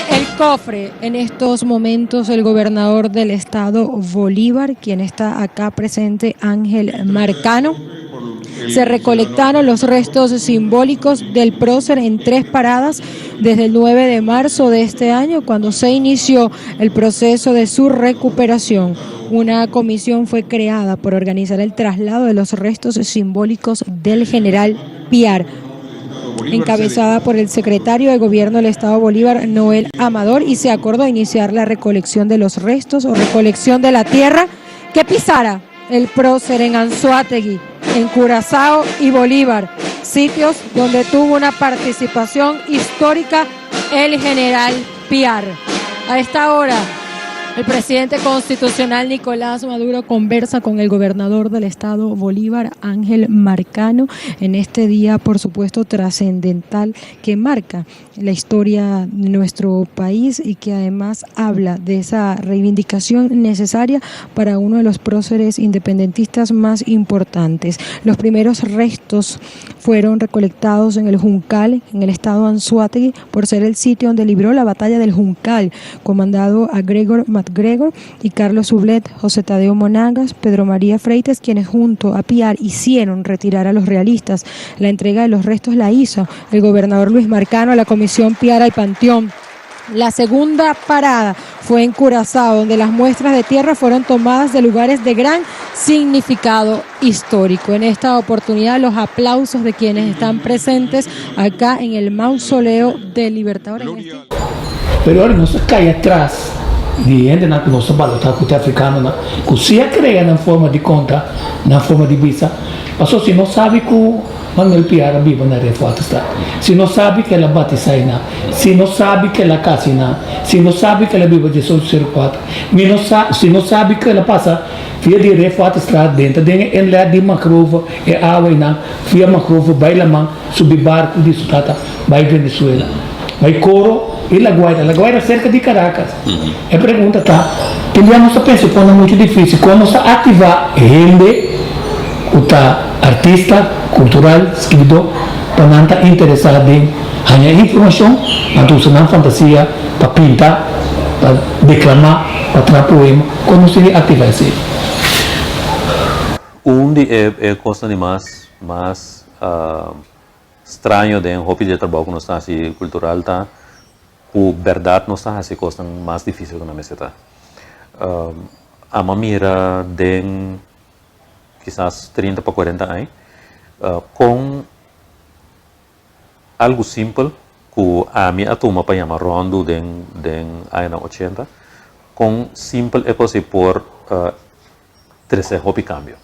El. Cofre en estos momentos el gobernador del estado Bolívar, quien está acá presente, Ángel Marcano. Se recolectaron los restos simbólicos del prócer en tres paradas desde el 9 de marzo de este año, cuando se inició el proceso de su recuperación. Una comisión fue creada por organizar el traslado de los restos simbólicos del general Piar, encabezada por el secretario de Gobierno del Estado Bolívar, Noel Amador, y se acordó iniciar la recolección de los restos o recolección de la tierra que pisara el prócer en Anzoátegui, en Curazao y Bolívar, sitios donde tuvo una participación histórica el general Piar. A esta hora, el presidente constitucional Nicolás Maduro conversa con el gobernador del estado Bolívar, Ángel Marcano, en este día, por supuesto, trascendental que marca la historia de nuestro país y que además habla de esa reivindicación necesaria para uno de los próceres independentistas más importantes. Los primeros restos fueron recolectados en el Juncal, en el estado Anzoátegui, por ser el sitio donde libró la batalla del Juncal, comandado a Gregor MacGregor y Carlos Soublette, José Tadeo Monagas, Pedro María Freites, quienes junto a Piar hicieron retirar a los realistas. La entrega de los restos la hizo el gobernador Luis Marcano a la Comisión Piar al Panteón. La segunda parada fue en Curazao, donde las muestras de tierra fueron tomadas de lugares de gran significado histórico. En esta oportunidad, los aplausos de quienes están presentes acá en el mausoleo del Libertador. Pero ora nos kai atras di hendenan ku nos ta balotá ku ta afrikanonan ku si a krea nan forma di konta, nan forma di bisa. Paso si nos sabi ku Manuel Piar a biba na Refuaterstraat, si nos sabi ku el a batisá einan, si nos sabi ku el a kasa einan, si nos sabi ku el a biba 1804, mi no sa, si nos sabi ku el a pasa via di Refuaterstraat denter den e inlet di mangrove, e awa einan, via mangrove bai laman, subi barku di su tata bai Venezuela, bai Coro i La Guaira. La Guaira serka di Caracas. E pregunta ta, tin bia nos ta pensa ku no muchu difísil, kon nos ta aktivá hende ku ta artista, kultural, skibidó, pa nan ta interesá den haña informashon, nan ta usa nan fantasia pa pinta, pa deklamá, pa traha poema, kon nos tin di aktivá esei? Un di e kosnan di mas mas straño den hopi di e trabou ku nos ta hasi kultural ta ku bèrdat nos ta hasi kosnan mas difísil ku nan mester ta. Amo a mira den kisas 30 pa 40 aña kon algu simpel ku ami a tuma pa yama ròndu den den añanan 80, kon simpel e kos ei por trese hopi kambio.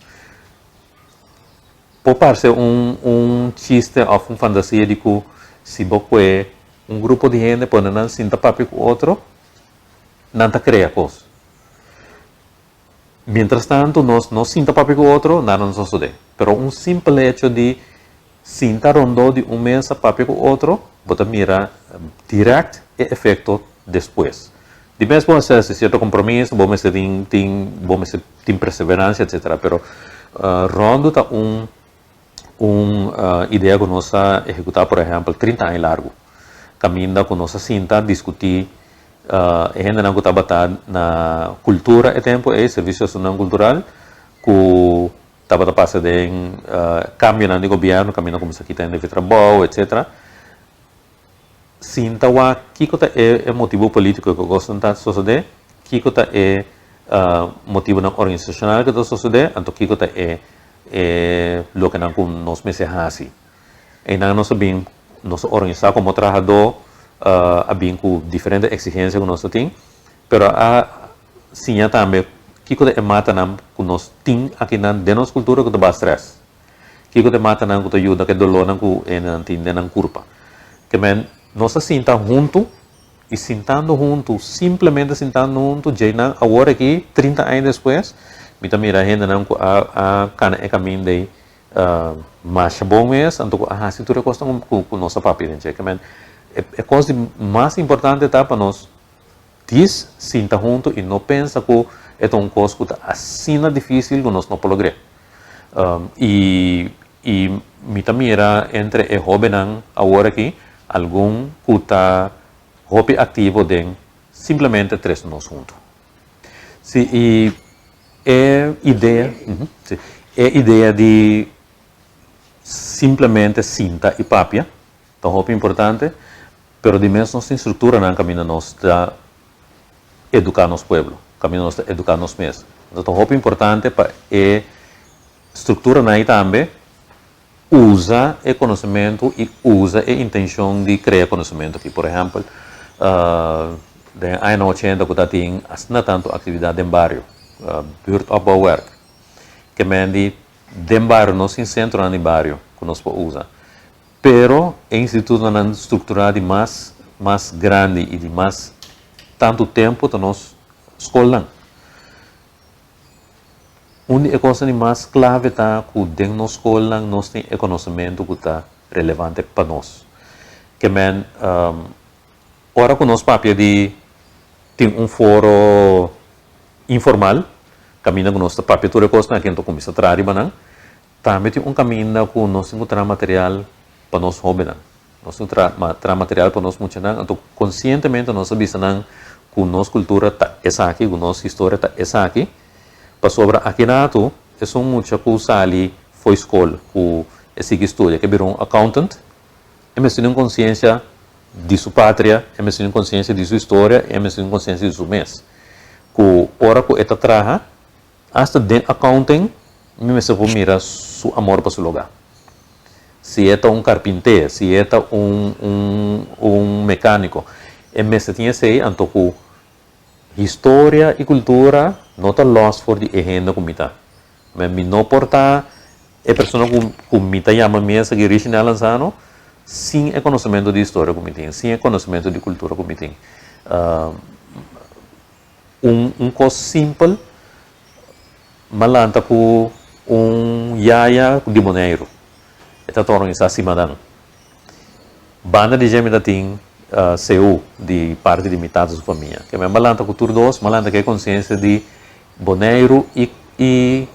Por parse un un chiste òf un fantasia di ku si bo kue un grupo di hende pone nan sinta papia ku otro, nan ta krea kos. Mientras tanto nos no sinta papia ku otro, nada no sosodé. Pero un simpel hecho di sinta rondó di un mesa papia ku otro, bo ta mira dirèkt e efekto despues. Di mes bo a hasi sierto kompromiso, bo mester tin tin bo mester tin perseveransia etcetera, pero ròndu ta un un idea ku nos a ehekutá por ehèmpel 30 aña largu, kaminda ku nos a sinta diskutí e hendenan ku tabata na kultura e tempu ei, Servisio Asuntonan Kultural, ku tabata pasa den kambionan di gobièrnu, kaminda kuminsá kita hende fi trabou etcetera. Sinta wak kiko ta e motibu polítiko ku kosnan ta sosodé, kiko ta e motibunan organisashonal ku ta sosodé, anto kiko ta e e lokenan ku nos mester hasi. Einan nos a bin, nos a organisá komo trahadó, a bin ku diferente eksigensia ku nos ta tin, pero a siña tambe kiko ta e matanan ku nos tin akinan den nos kultura ku ta baha strès. Kiko ta e matanan ku ta yuda ku e dolónan ku hendenan tin den nan kurpa. Ke men nos a sinta huntu i sintando huntu, simplemente sintando huntu, djeinan awor aki, 30 aña despues, mi ta mira hendenan ku a a kana e kaminda ei masha bon mes, anto ku a hasi tur e kosnan ku nos a papia den dje. Ke men e kos di mas importante ta pa nos dis sinta huntu i no pensa ku e ta un kos ku ta asina difísil ku nos no por logr'é. I i mi ta mira entre e hóbennan awor aki algun ku ta hopi aktivo den. Simplemente trese nos huntu. Si, i e idea, si, e idea di simplemente sinta i papia ta hopi importante, pero di mes nos tin strukturanan kaminda nos ta eduká nos pueblo, kaminda nos ta eduká nos mes. Entonces ta hopi importante pa e strukturanan ei tambe usa e konosementu i usa e intenshon di krea konosementu aki. Por ehèmpel, den añanan ochenta ku ta tin asina tantu aktividat den bario, buurtopbouwwerk, ke men di den bario nos tin sentronan di bario ku nos por usa, pero e institutonan strukturá di mas mas grandi i di mas tantu tempu ta nos skolnan. Un di e kosnan di mas klave ta ku den nos skolnan nos tin e konosementu ku ta relevante pa nos. Ke men, ora ku nos papia di tin un foro informal, kaminda ku nos ta papia tur e kosnan aki anto kuminsá traha riba nan, tambe tin un kaminda ku nos tin ku traha material pa nos hóbennan. Nos tin ku traha material pa nos muchanan, anto konsientemente nos a bisa nan ku nos kultura ta esaki, ku nos historia ta esaki, pasobra aki ratu esun mucha ku sali fo'i skol, ku e sigui studia, ke bira un accountant, e mester tin un konsiensia di su patria, e mester tin un konsiensia di su historia, e mester tin un konsiensia di su mes. Ku ora ku e ta traha, Asta den accounting mi mester por mira su amor pa su loga. Si e ta un carpinter, si e ta un un un mecanico, e mester tin esey anto cu historia y cultura no ta los for di e hende cu mi ta. Mi no por ta e persona cu cu mi ta yama mi esaki Richinel Lanzano sin e conocemento di historia cu mi tin, sin e conocemento di cultura cu mi tin. Un un kos simpel, m'a lanta ku un yaya di Boneiru. E ta organisá simadan. Banda di dje mi ta tin seu di parti di mi tata su famia. Ke men m'a lanta ku tur dos, m'a lanta ku e konsiensia di Boneiru i i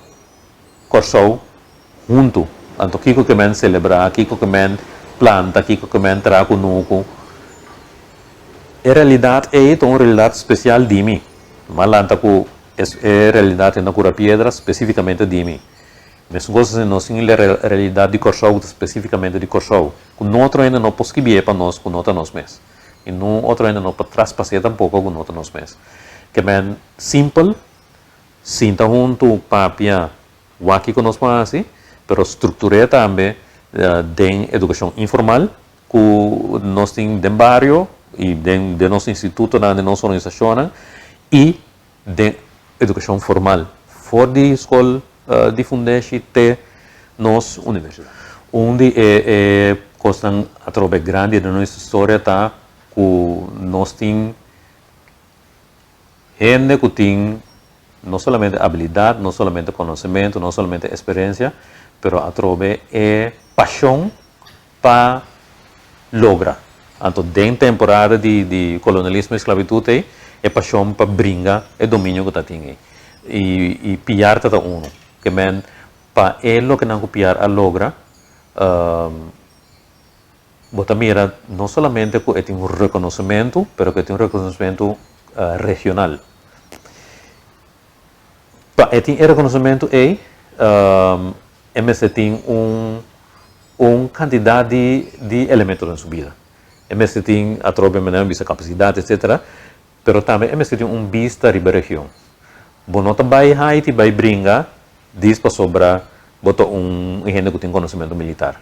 Kòrsou huntu. Anto kiko ke men selebrá, kiko ke men planta, kiko ke men traha kunuku. E realidat ei ta un realidat spesial di mi. M'a lanta ku e realidat ei na Kura Piedra spesifikamente di mi. Mesun kos asina nos tin e realidat di Kòrsou ku ta spesifikamente di Kòrsou, ku no otro hende no por skibié pa nos ku no ta nos mes. I no otro hende no por traspas'é tampoko ku no ta nos mes. Ke men simpel. Sinta huntu papia wak kiko nos por hasi, pero struktur'é tambe den edukashon informal ku nos tin den bario i den den nos institutonan, den nos organisashonnan i den edukashon formal for di skol di fundeshi te nos universidat. Un di e e kosnan atrobe grandi den nos historia ta ku nos tin Hende ku tin no solamente abilidat, no solamente konosementu, no solamente esperensia, pero atrobe e pashon pa logra. Anto den temporada di di kolonialismo i sklabitut ei, e pashon pa bringa e dominio ku ta tin ei. I i Piar ta ta unu. Ke men pa e loke nan ku Piar a logra, Bo ta mira no solamente ku e tin un rekonosementu, pero ku e tin un rekonosementu regional. Pa e tin e rekonosementu ei, e mester tin un un kantidat di di elemento den su bida. E mester tin atrobe manera mi bisa kapasidat etsetera, pero tambe e mester tin un bista riba e region. Bo no ta bai Haiti bai bringa dis pasobra bo ta un hende ku tin konosementu militar.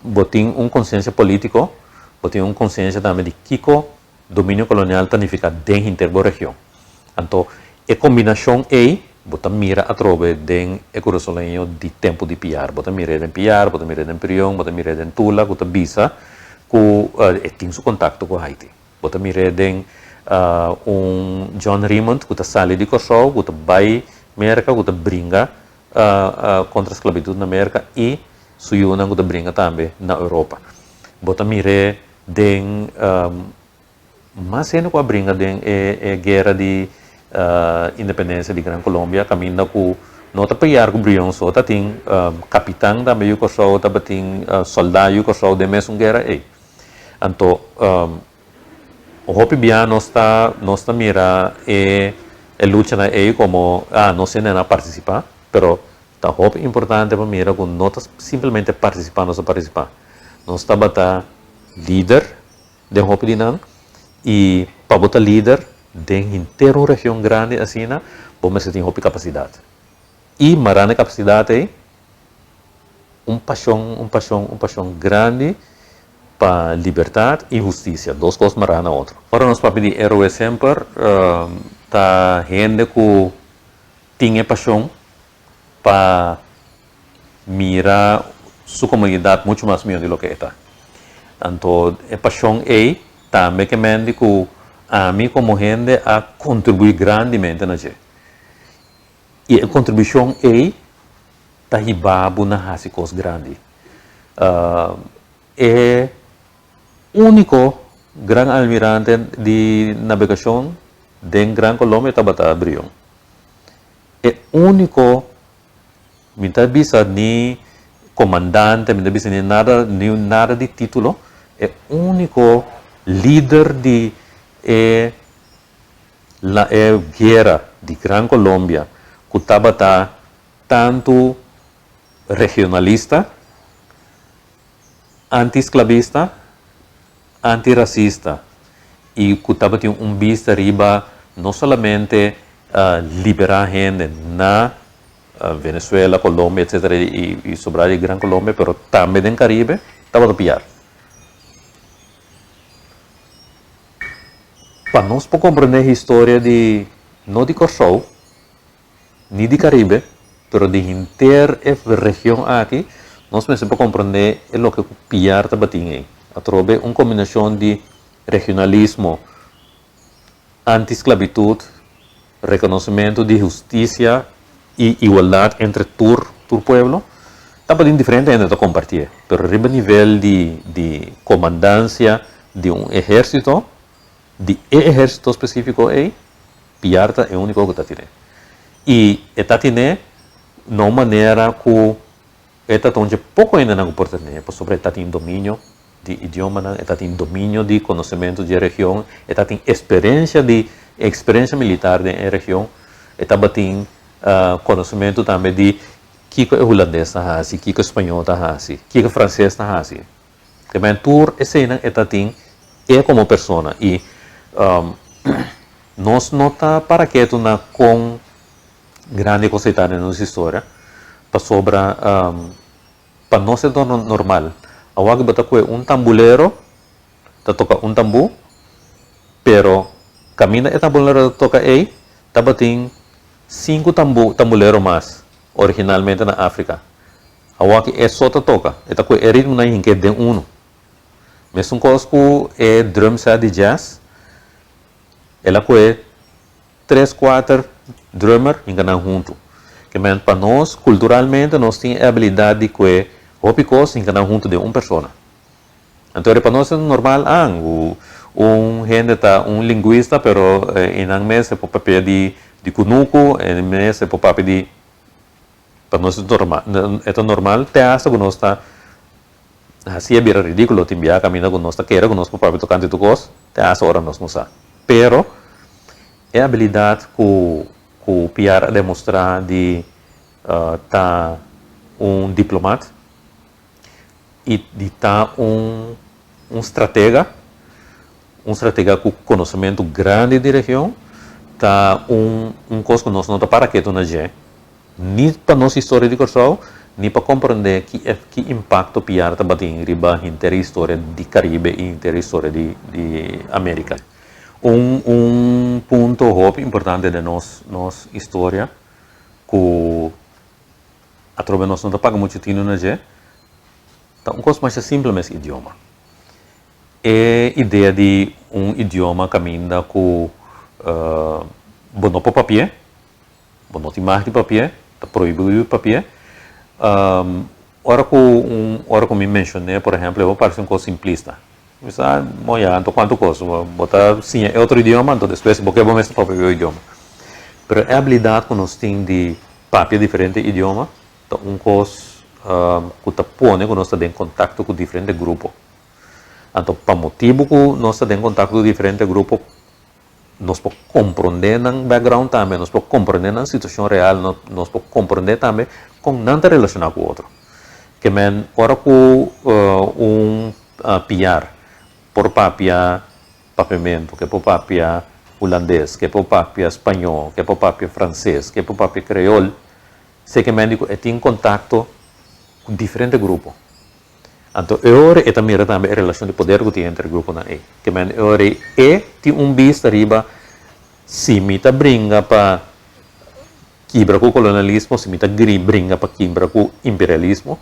Bo tin un konsiensia polítiko, bo tin un konsiensia tambe di kiko dominio kolonial ta nifiká den hinter bo region. Anto e kombinashon ei bo ta mira atrobe den e kurasoleño di tempu di Piar. Bo ta mir'é den Piar, bo ta mir'é den Prion, bo ta mir'é den Tula ku ta bisa ku e tin su kontakto ku Haiti. Bo ta mir'é den un John Remond ku ta sali di Kòrsou, ku ta bai Merka, ku ta bringa kontra sklabitut na Merka i su yunan ku ta bringa tambe na Europa. Bo ta mir'é den mas hende ku a bringa den e guera di independensia di Gran Colombia kaminda ku no ta pelear ku Brion so, ta tin kapitan tambe yu Kòrsou, tabatin sòldá yu Kòrsou den mesun guera ei. Anto. Hopi bia nos ta nos ta mira e e luchanan ei komo ah nos hende a partisipá, pero ta hopi importante pa mira ku no ta simplemente partisipá nos a partisipá. Nos tabata lider den hopi di nan i pa bo ta lider den henter un region grandi asina bo mester tin hopi kapasidat. I marana e kapasidat ei un pashon, un pashon, un pashon grandi pa libertat i hustisia, dos kos mará na otro. Ora nos papia di héroe semper ta hende ku tin e pashon pa mira su komunidat muchu mas mihó di loke e ta. Anto e pashon ei tambe ke mende ku ami komo hende a kontribuí grandimente na dje. I e kontribushon ei ta hiba bo na hasi kos grandi. E úniko gran almirante di nabegashon den Gran Colombia tabata Brion. E úniko, mi ta bisa ni komandante, mi ta bisa ni nada, ni nada di título, e úniko lider di e La e guera di Gran Colombia cu tabata tantu regionalista, anti-sclavista, anti-racista y cu tabatin un bista riba no solamente libera hende na Venezuela, Colombia, etcetera y sobra di Gran Colombia, pero tambe den Caribe, tabata piar. Pa nos por comprende historia di, no di Corsou, ni di Caribe, pero di henter e region aki, nos mester por comprende e loke cu Piar tabatin ey. Atrobe un combinacion di regionalismo, anti-sclavitud, reconocimento di husticia y igualdad entre tur tur pueblo, tabatin diferente hende ta compartié, pero riba nivel di di comandancia di un ehercito, di e ehercito specifico ey, Piar ta e unico cu ta tine. Y e ta tine na un manera cu e ta tonche poco hendenan cu por tene, pasobra e ta tin dominio di idiomanan, e ta tin dominio di conocemento di e region, e ta tin experiencia di experiencia militar den e region, e tabatin conocemento tambe di kico e hulandes ta haci, kico e spañol ta haci, kico e frances ta haci. Te men tur eseinan e ta tin e como persona y nos no ta para ketu na con grandi cos ei ta den nos historia pasobra pa nos e torna normal. Awor bo ta kue un tambulero ta toka un tambú, pero kaminda e tambulero ta toka ei tabatin sinku tambú tambulero mas originalmente na Afrika. Awor e so ta toka, e ta kue e ritmonan hink'é den unu. Mesun kos ku e drum set di jazz, el a kue tres kuater drummer hinka nan huntu. Ke men pa nos kulturalmente nos tin e abilidat di kue hopi kos hinka nan huntu den un persona. Anto pa nos e normal an ku un hende ta un linguista pero e nan mes e por papia di di kunuku, e mes e por papia di pa nos e normal e ta normal te hasta ku nos ta hasi a bira ridikulo tin bia kaminda ku nos ta kere ku nos por papia tokante tur kos te hasta ora nos no sa. Pero E abilidat ku ku Piar a demostrá di ta un diplomat i di ta un un stratega, un stratega ku konosementu grandi di region, ta un un kos ku nos no ta para ketu na dje, ni pa nos historia di Kòrsou, ni pa komprondé ki ki impakto Piar tabatin riba henter e historia di Karibe i henter e historia di di Amerika. Un un punto hopi importante den nos nos historia ku atrobe nos no ta paga muchu tinu na dje ta un kos masha simpel mes idioma. E idea di un idioma kaminda ku bo no por papi'é, bo no tin mag di papi'é, ta prohibido di papi'é. Ora ku un ora ku mi menshon'é por ehempel e por parse un kos simplista. Mi sa, bon ya, anto cuanto cos? Bo ta siña e otro idioma, anto despues bo ke bo mester papia e idioma. Pero e habilidad cu nos tin di papia diferente idioma ta un cos cu ta pone cu nos ta den contacto cu diferente grupo. Anto pa motibu ku nos ta den kontakto ku diferente grupo, nos por komprondé nan background tambe, nos por komprondé nan situashon real, nos por komprondé tambe kon nan ta relashoná ku otro. Ke men ora ku un piar por papia papiamentu, ke por papia hulandes, ke por papia spañó, ke por papia franses, ke por papia kreol, se ke men di ku e tin kontakto ku diferente grupo. Anto e ora e ta mira tambe e relashon di poder ku tin entre e gruponan ei. Ke men e ora ei e tin un bista riba si mi ta bringa pa kibra ku kolonialismo, si mi ta bringa pa kibra ku imperialismo,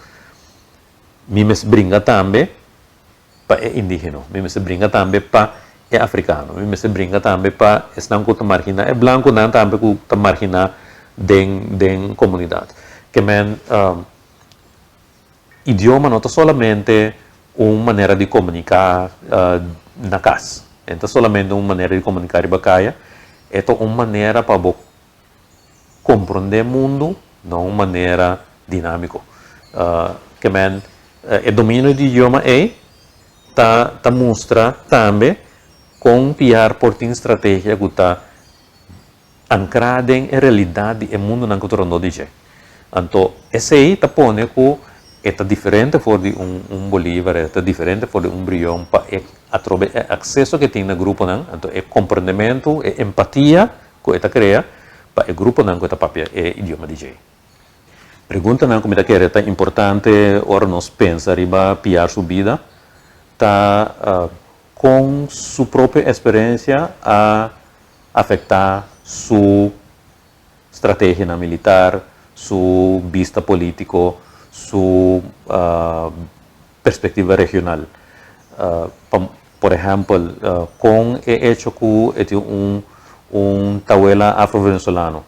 mi mester bringa tambe pa e indigeno, mi mester bringa tambe pa e afrikano, mi mester bringa tambe pa esnan ku ta marginá, e blankunan tambe ku ta marginá den den komunidat. Ke men Idioma no ta solamente un manera di komuniká na kas. E no ta solamente un manera di komuniká riba kaya. E ta un manera pa bo komprondé mundu na un manera dinámiko. Ke men e dominio di idioma ei ta ta mustra tambe kon piar por tin strategia ku ta ankrá den e realidat di e mundunan ku ta rondó di dje. Anto esei ta pone ku e ta diferente for di un un Bolívar, e ta diferente for di un Brion pa e atrobe e akseso ku e tin na gruponan, anto e komprendementu, e empatia ku e ta krea pa e gruponan ku e ta papia e idioma di dje. Preguntanan ku mi ta kere ta importante ora nos pensa riba Piar su bida ta kon su propio eksperensia a afektá su strategianan militar, su bista polítiko, su perspektiva regional. Por ehèmpel, kon e echo ku e tin un un tawela afro-venezolano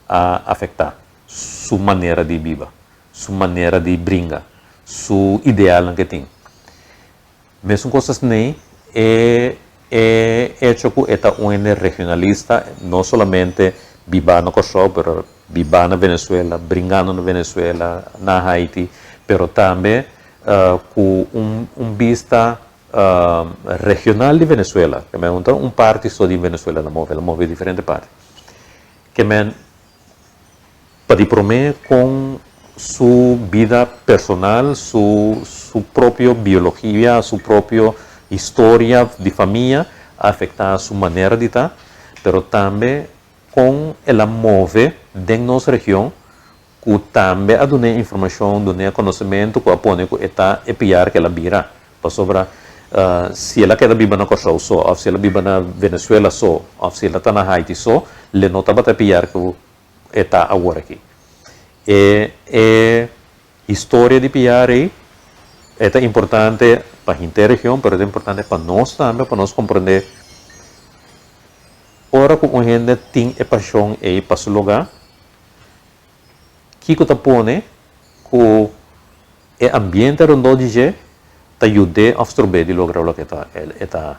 a afektá su manera di biba, su manera di bringa, su idealnan ku e tin. Mesun kos asnei e e echo ku e ta un hende regionalista, no solamente bibá na Kòrsou, pero bibá na Venezuela, bringando na Venezuela, na Haiti, pero tambe ku un un bista regional di Venezuela, ke men no ta un parti so di Venezuela el a move, el a move diferente parti. Ke men Pa di promé kon su bida personal, su su propio biologia, su propio historia di famia a afektá su manera di ta, pero tambe kon el a move den nos region ku tambe a dun'é informashon, dun'é konosementu ku a pone ku e ta e piar ku el a bira. Pasobra si el a keda biba na Kòrsou so òf si el a biba na Venezuela so òf si el a ta na Haiti so, le no tabata piar ku e ta awor aki. E e historia di piar ei e ta importante pa henter region pero e ta importante pa nos tambe pa nos komprende ora ku un hende tin e pashon ei pa su lugá kiko ta pone ku e ambiente rondó di dje ta yud'é òf strob'é di logra loke e ta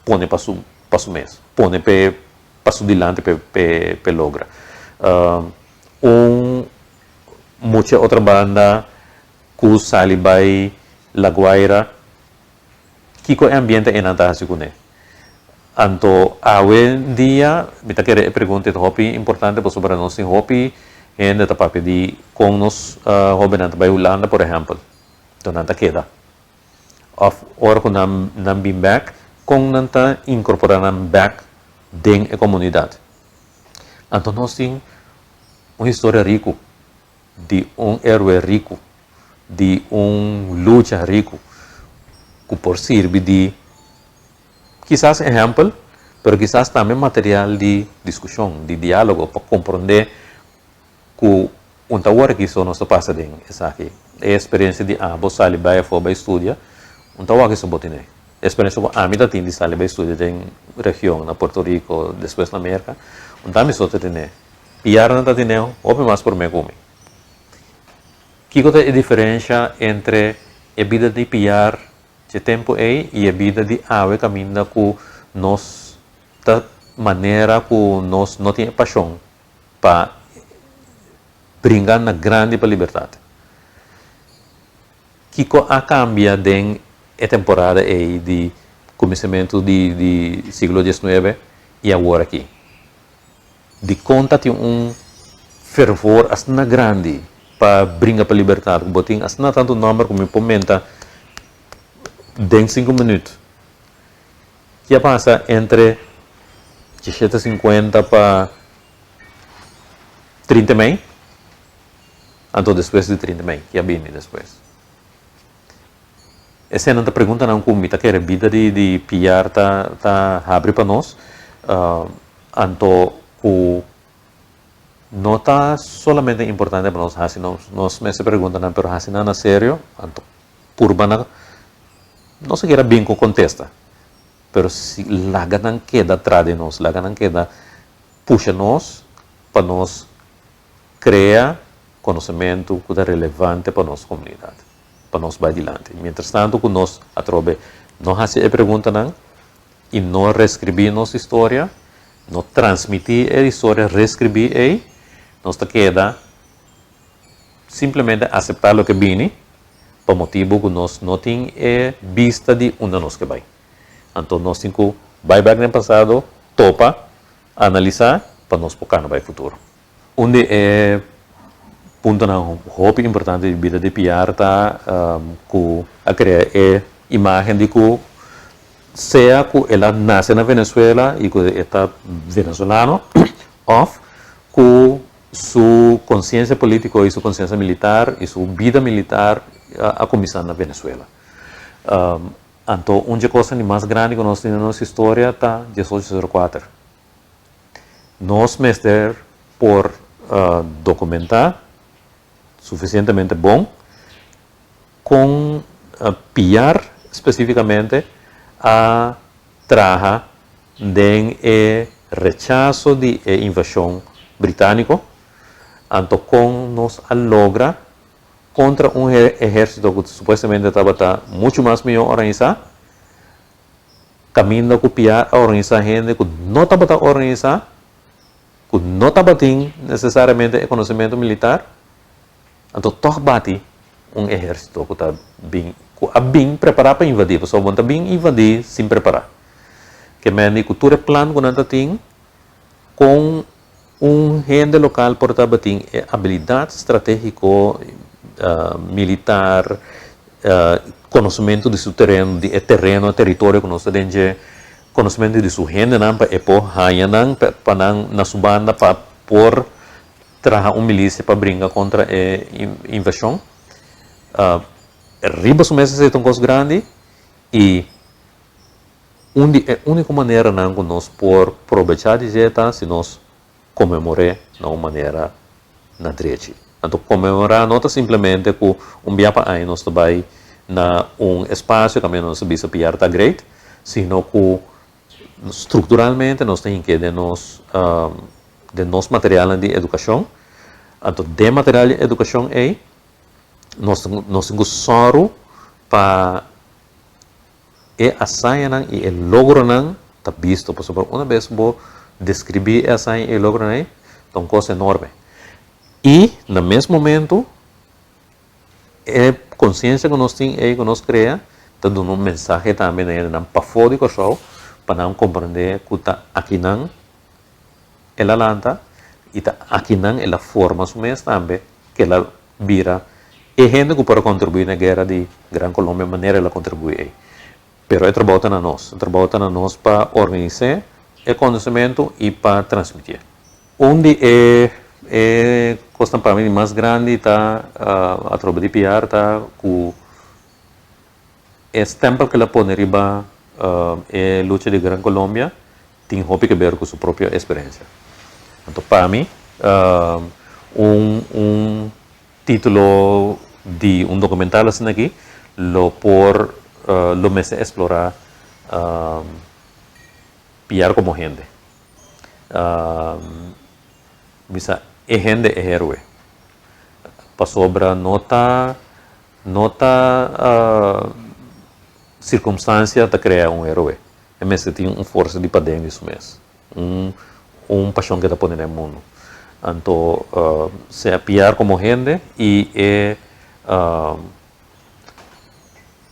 pone pa su pa su mes, pone p'e pa su dilanti p'e p'e p'e logra. Un mucha otro banda ku sali bai La Guaira, kiko e ambiente einan ta hasi kuné? Anto awe dia mi ta kere e pregunta ei ta hopi importante pasobra nos tin hopi hende ta papia di kon nos hobennan ta bai Hulanda por ehèmpel, anto nan ta keda. Òf ora ku nan nan bin bèk, kon nan ta inkorporá nan bèk den e komunidat. Anto nos tin un historia riku di un héroe riku, di un lucha riku ku por sirbi di kisas ehèmpel, pero kisas tambe material di diskushon, di diálogo pa komprondé ku un ta wòrdu ki so nos ta pasa den esaki. E eksperensia di abo sali bai afó bai studia, un ta wòrdu ki so bo tene. E eksperensia ku ami ta tin di sali bai studia den region, na Puerto Rico, despues na Merka, un ta mi so ta tene. Piarnan ta tene hopi mas promé ku mi. Kiko ta e diferensha entre e bida di piar dje tempu ei i e bida di awe kaminda ku nos ta manera ku nos no tin e pashon pa bringa na grandi pa libertat? Kiko a kambia den E temporada ei di kuminsamentu di di siglo diesnuebe i awor aki. Dikon ta tin un fervor asina grandi pa bringa pa libertat ku bo tin asina tantu nòmber ku mi por menta den sinku minüt? Ki a pasa entre dieshete sinkuenta pa trinta mei? Anto despues di trinta mei, ki a bini despues? Eseinan ta preguntanan ku mi ta kere bida di di Piar ta ta habri pa nos. Anto ku no ta solamente importante pa nos hasi nos nos mester preguntanan pero hasi nan na serio anto purba na no sikiera bin ku kontesta pero si laga nan keda tra di nos laga nan keda pusha nos pa nos krea konosementu ku ta relevante pa nos komunidat, pa nos bai dilanti. Mientrastantu ku nos atrobe no hasi e preguntanan i no reskribí nos historia, no transmití e historia reskribí ei, nos ta keda simplemente aseptá loke bini pa motibu ku nos no tin e bista di unda nos ke bai. Anto nos tin ku bai bèk den pasado, topa, analisá pa nos por kana bai futuro. Un di e puntonan hopi importante di bida di Piar ta ku a krea e imagen di ku sea ku el a nase na Venezuela i ku e ta venezolano òf ku su konsiensia polítiko i su konsiensia militar i su bida militar a kuminsá na Venezuela. Anto un dje kosnan di mas grandi ku nos tin den nos historia ta diesocho sero kuater. Nos mester por dokumentá sufisientemente bon kon Piar spesífikamente a traha den e rechaso di e invashon britániko, anto kon nos a logra kontra un ehérsito ku supuestamente tabata muchu mas mihó organisá. Kaminda ku pia a organisá hende ku no tabata organisá, ku no tabatin nesesariamente e konosementu militar, anto tòg bati un ehérsito ku ta bin, ku a bin prepará pa invadí, pasobra bo no ta bin invadí sin prepará. Ke mende ku tur e plan ku nan ta tin, kon un hende lokal por tabatin e abilidat stratégiko, militar, konosementu di su tereno, di e tereno, e teritorio ku nos ta den dje, konosementu di su hendenan pa e por haña nan pa nan na su banda pa por traha un milisia pa bringa kontra e invashon. Riba su mes esei ta un kos grandi i un di e úniko maneranan ku nos por probechá di dje ta si nos konmemor'é na un manera na drechi. Anto konmemorá no ta simplemente ku un bia pa aña nos ta bai na un espasio kaminda nos ta bisa Piar ta great, sino ku strukturalmente nos ta hink'é den nos den nos materialnan di edukashon. Anto den material di edukashon ei nos nos tin ku sòru pa E hazañanan i e logronan ta bisto, pasobra una bes bo deskribí e hazaña i e logronan ei, ta un kos enorme. I na mes momentu, e konsiensia ku nos tin ei, ku nos krea, ta duna un mensahe tambe na hendenan pafó di Kòrsou, pa nan komprendé ku ta akinan el a lanta i ta akinan el a forma su mes tambe, ku el a bira e hende ku por a kontribuí na e guera di Gran Colombia manera el a kontribuí ei. Pero e trabou ta na nos. E trabou ta na nos pa organis'é e konosementu i pa transmitié. Un di e e kosnan pa mi di mas grandi ta atrobe di Piar ta ku e stèmpel ku el a pone riba e lucha di Gran Colombia tin hopi ke ber ku su propio esperensia. Anto pa mi un un titulo di un dokumental asina aki lo por lo mester esplorá Piar komo hende. Bisa e hende e héroe. Pasobra no ta no ta sirkumstansia ta krea un héroe. E mester tin un forsa di paden di su mes, un un pashon ke ta pone den mundu. Anto sea Piar komo hende i e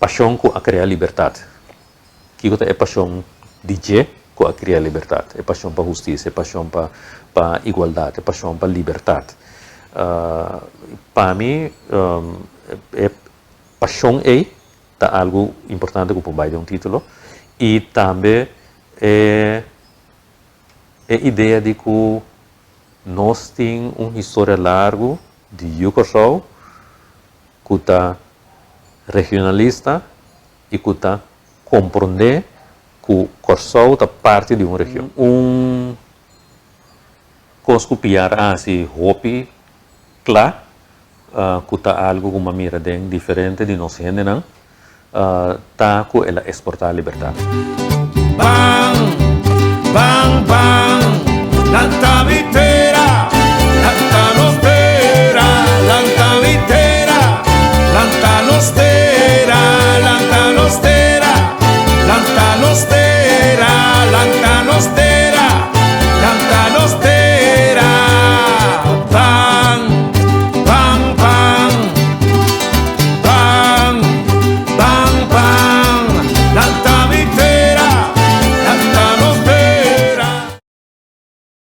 Pashon ku a krea libertat. Kiko ta e pashon di dje ku a krea libertat? E pashon pa hustisia, e pashon pa pa igualdat, e pashon pa libertat. Pa mi e pashon ei ta algu importante ku por bai den un titulo i tambe e e idea di ku nos tin un historia largu di yu Kòrsou ku ta regionalista i ku ta komprondé ku Kòrsou ta parti di un region. Un kos ku Piar a hasi hopi kla ku ta algu ku mi a mira den diferente di nos hendenan ta ku el a esportá libertat. Ban, ban, ban, lanta mi tera, lanta nos tera, lanta mi tera, lanta nos tera, lanta nos tera, lanta nos tera.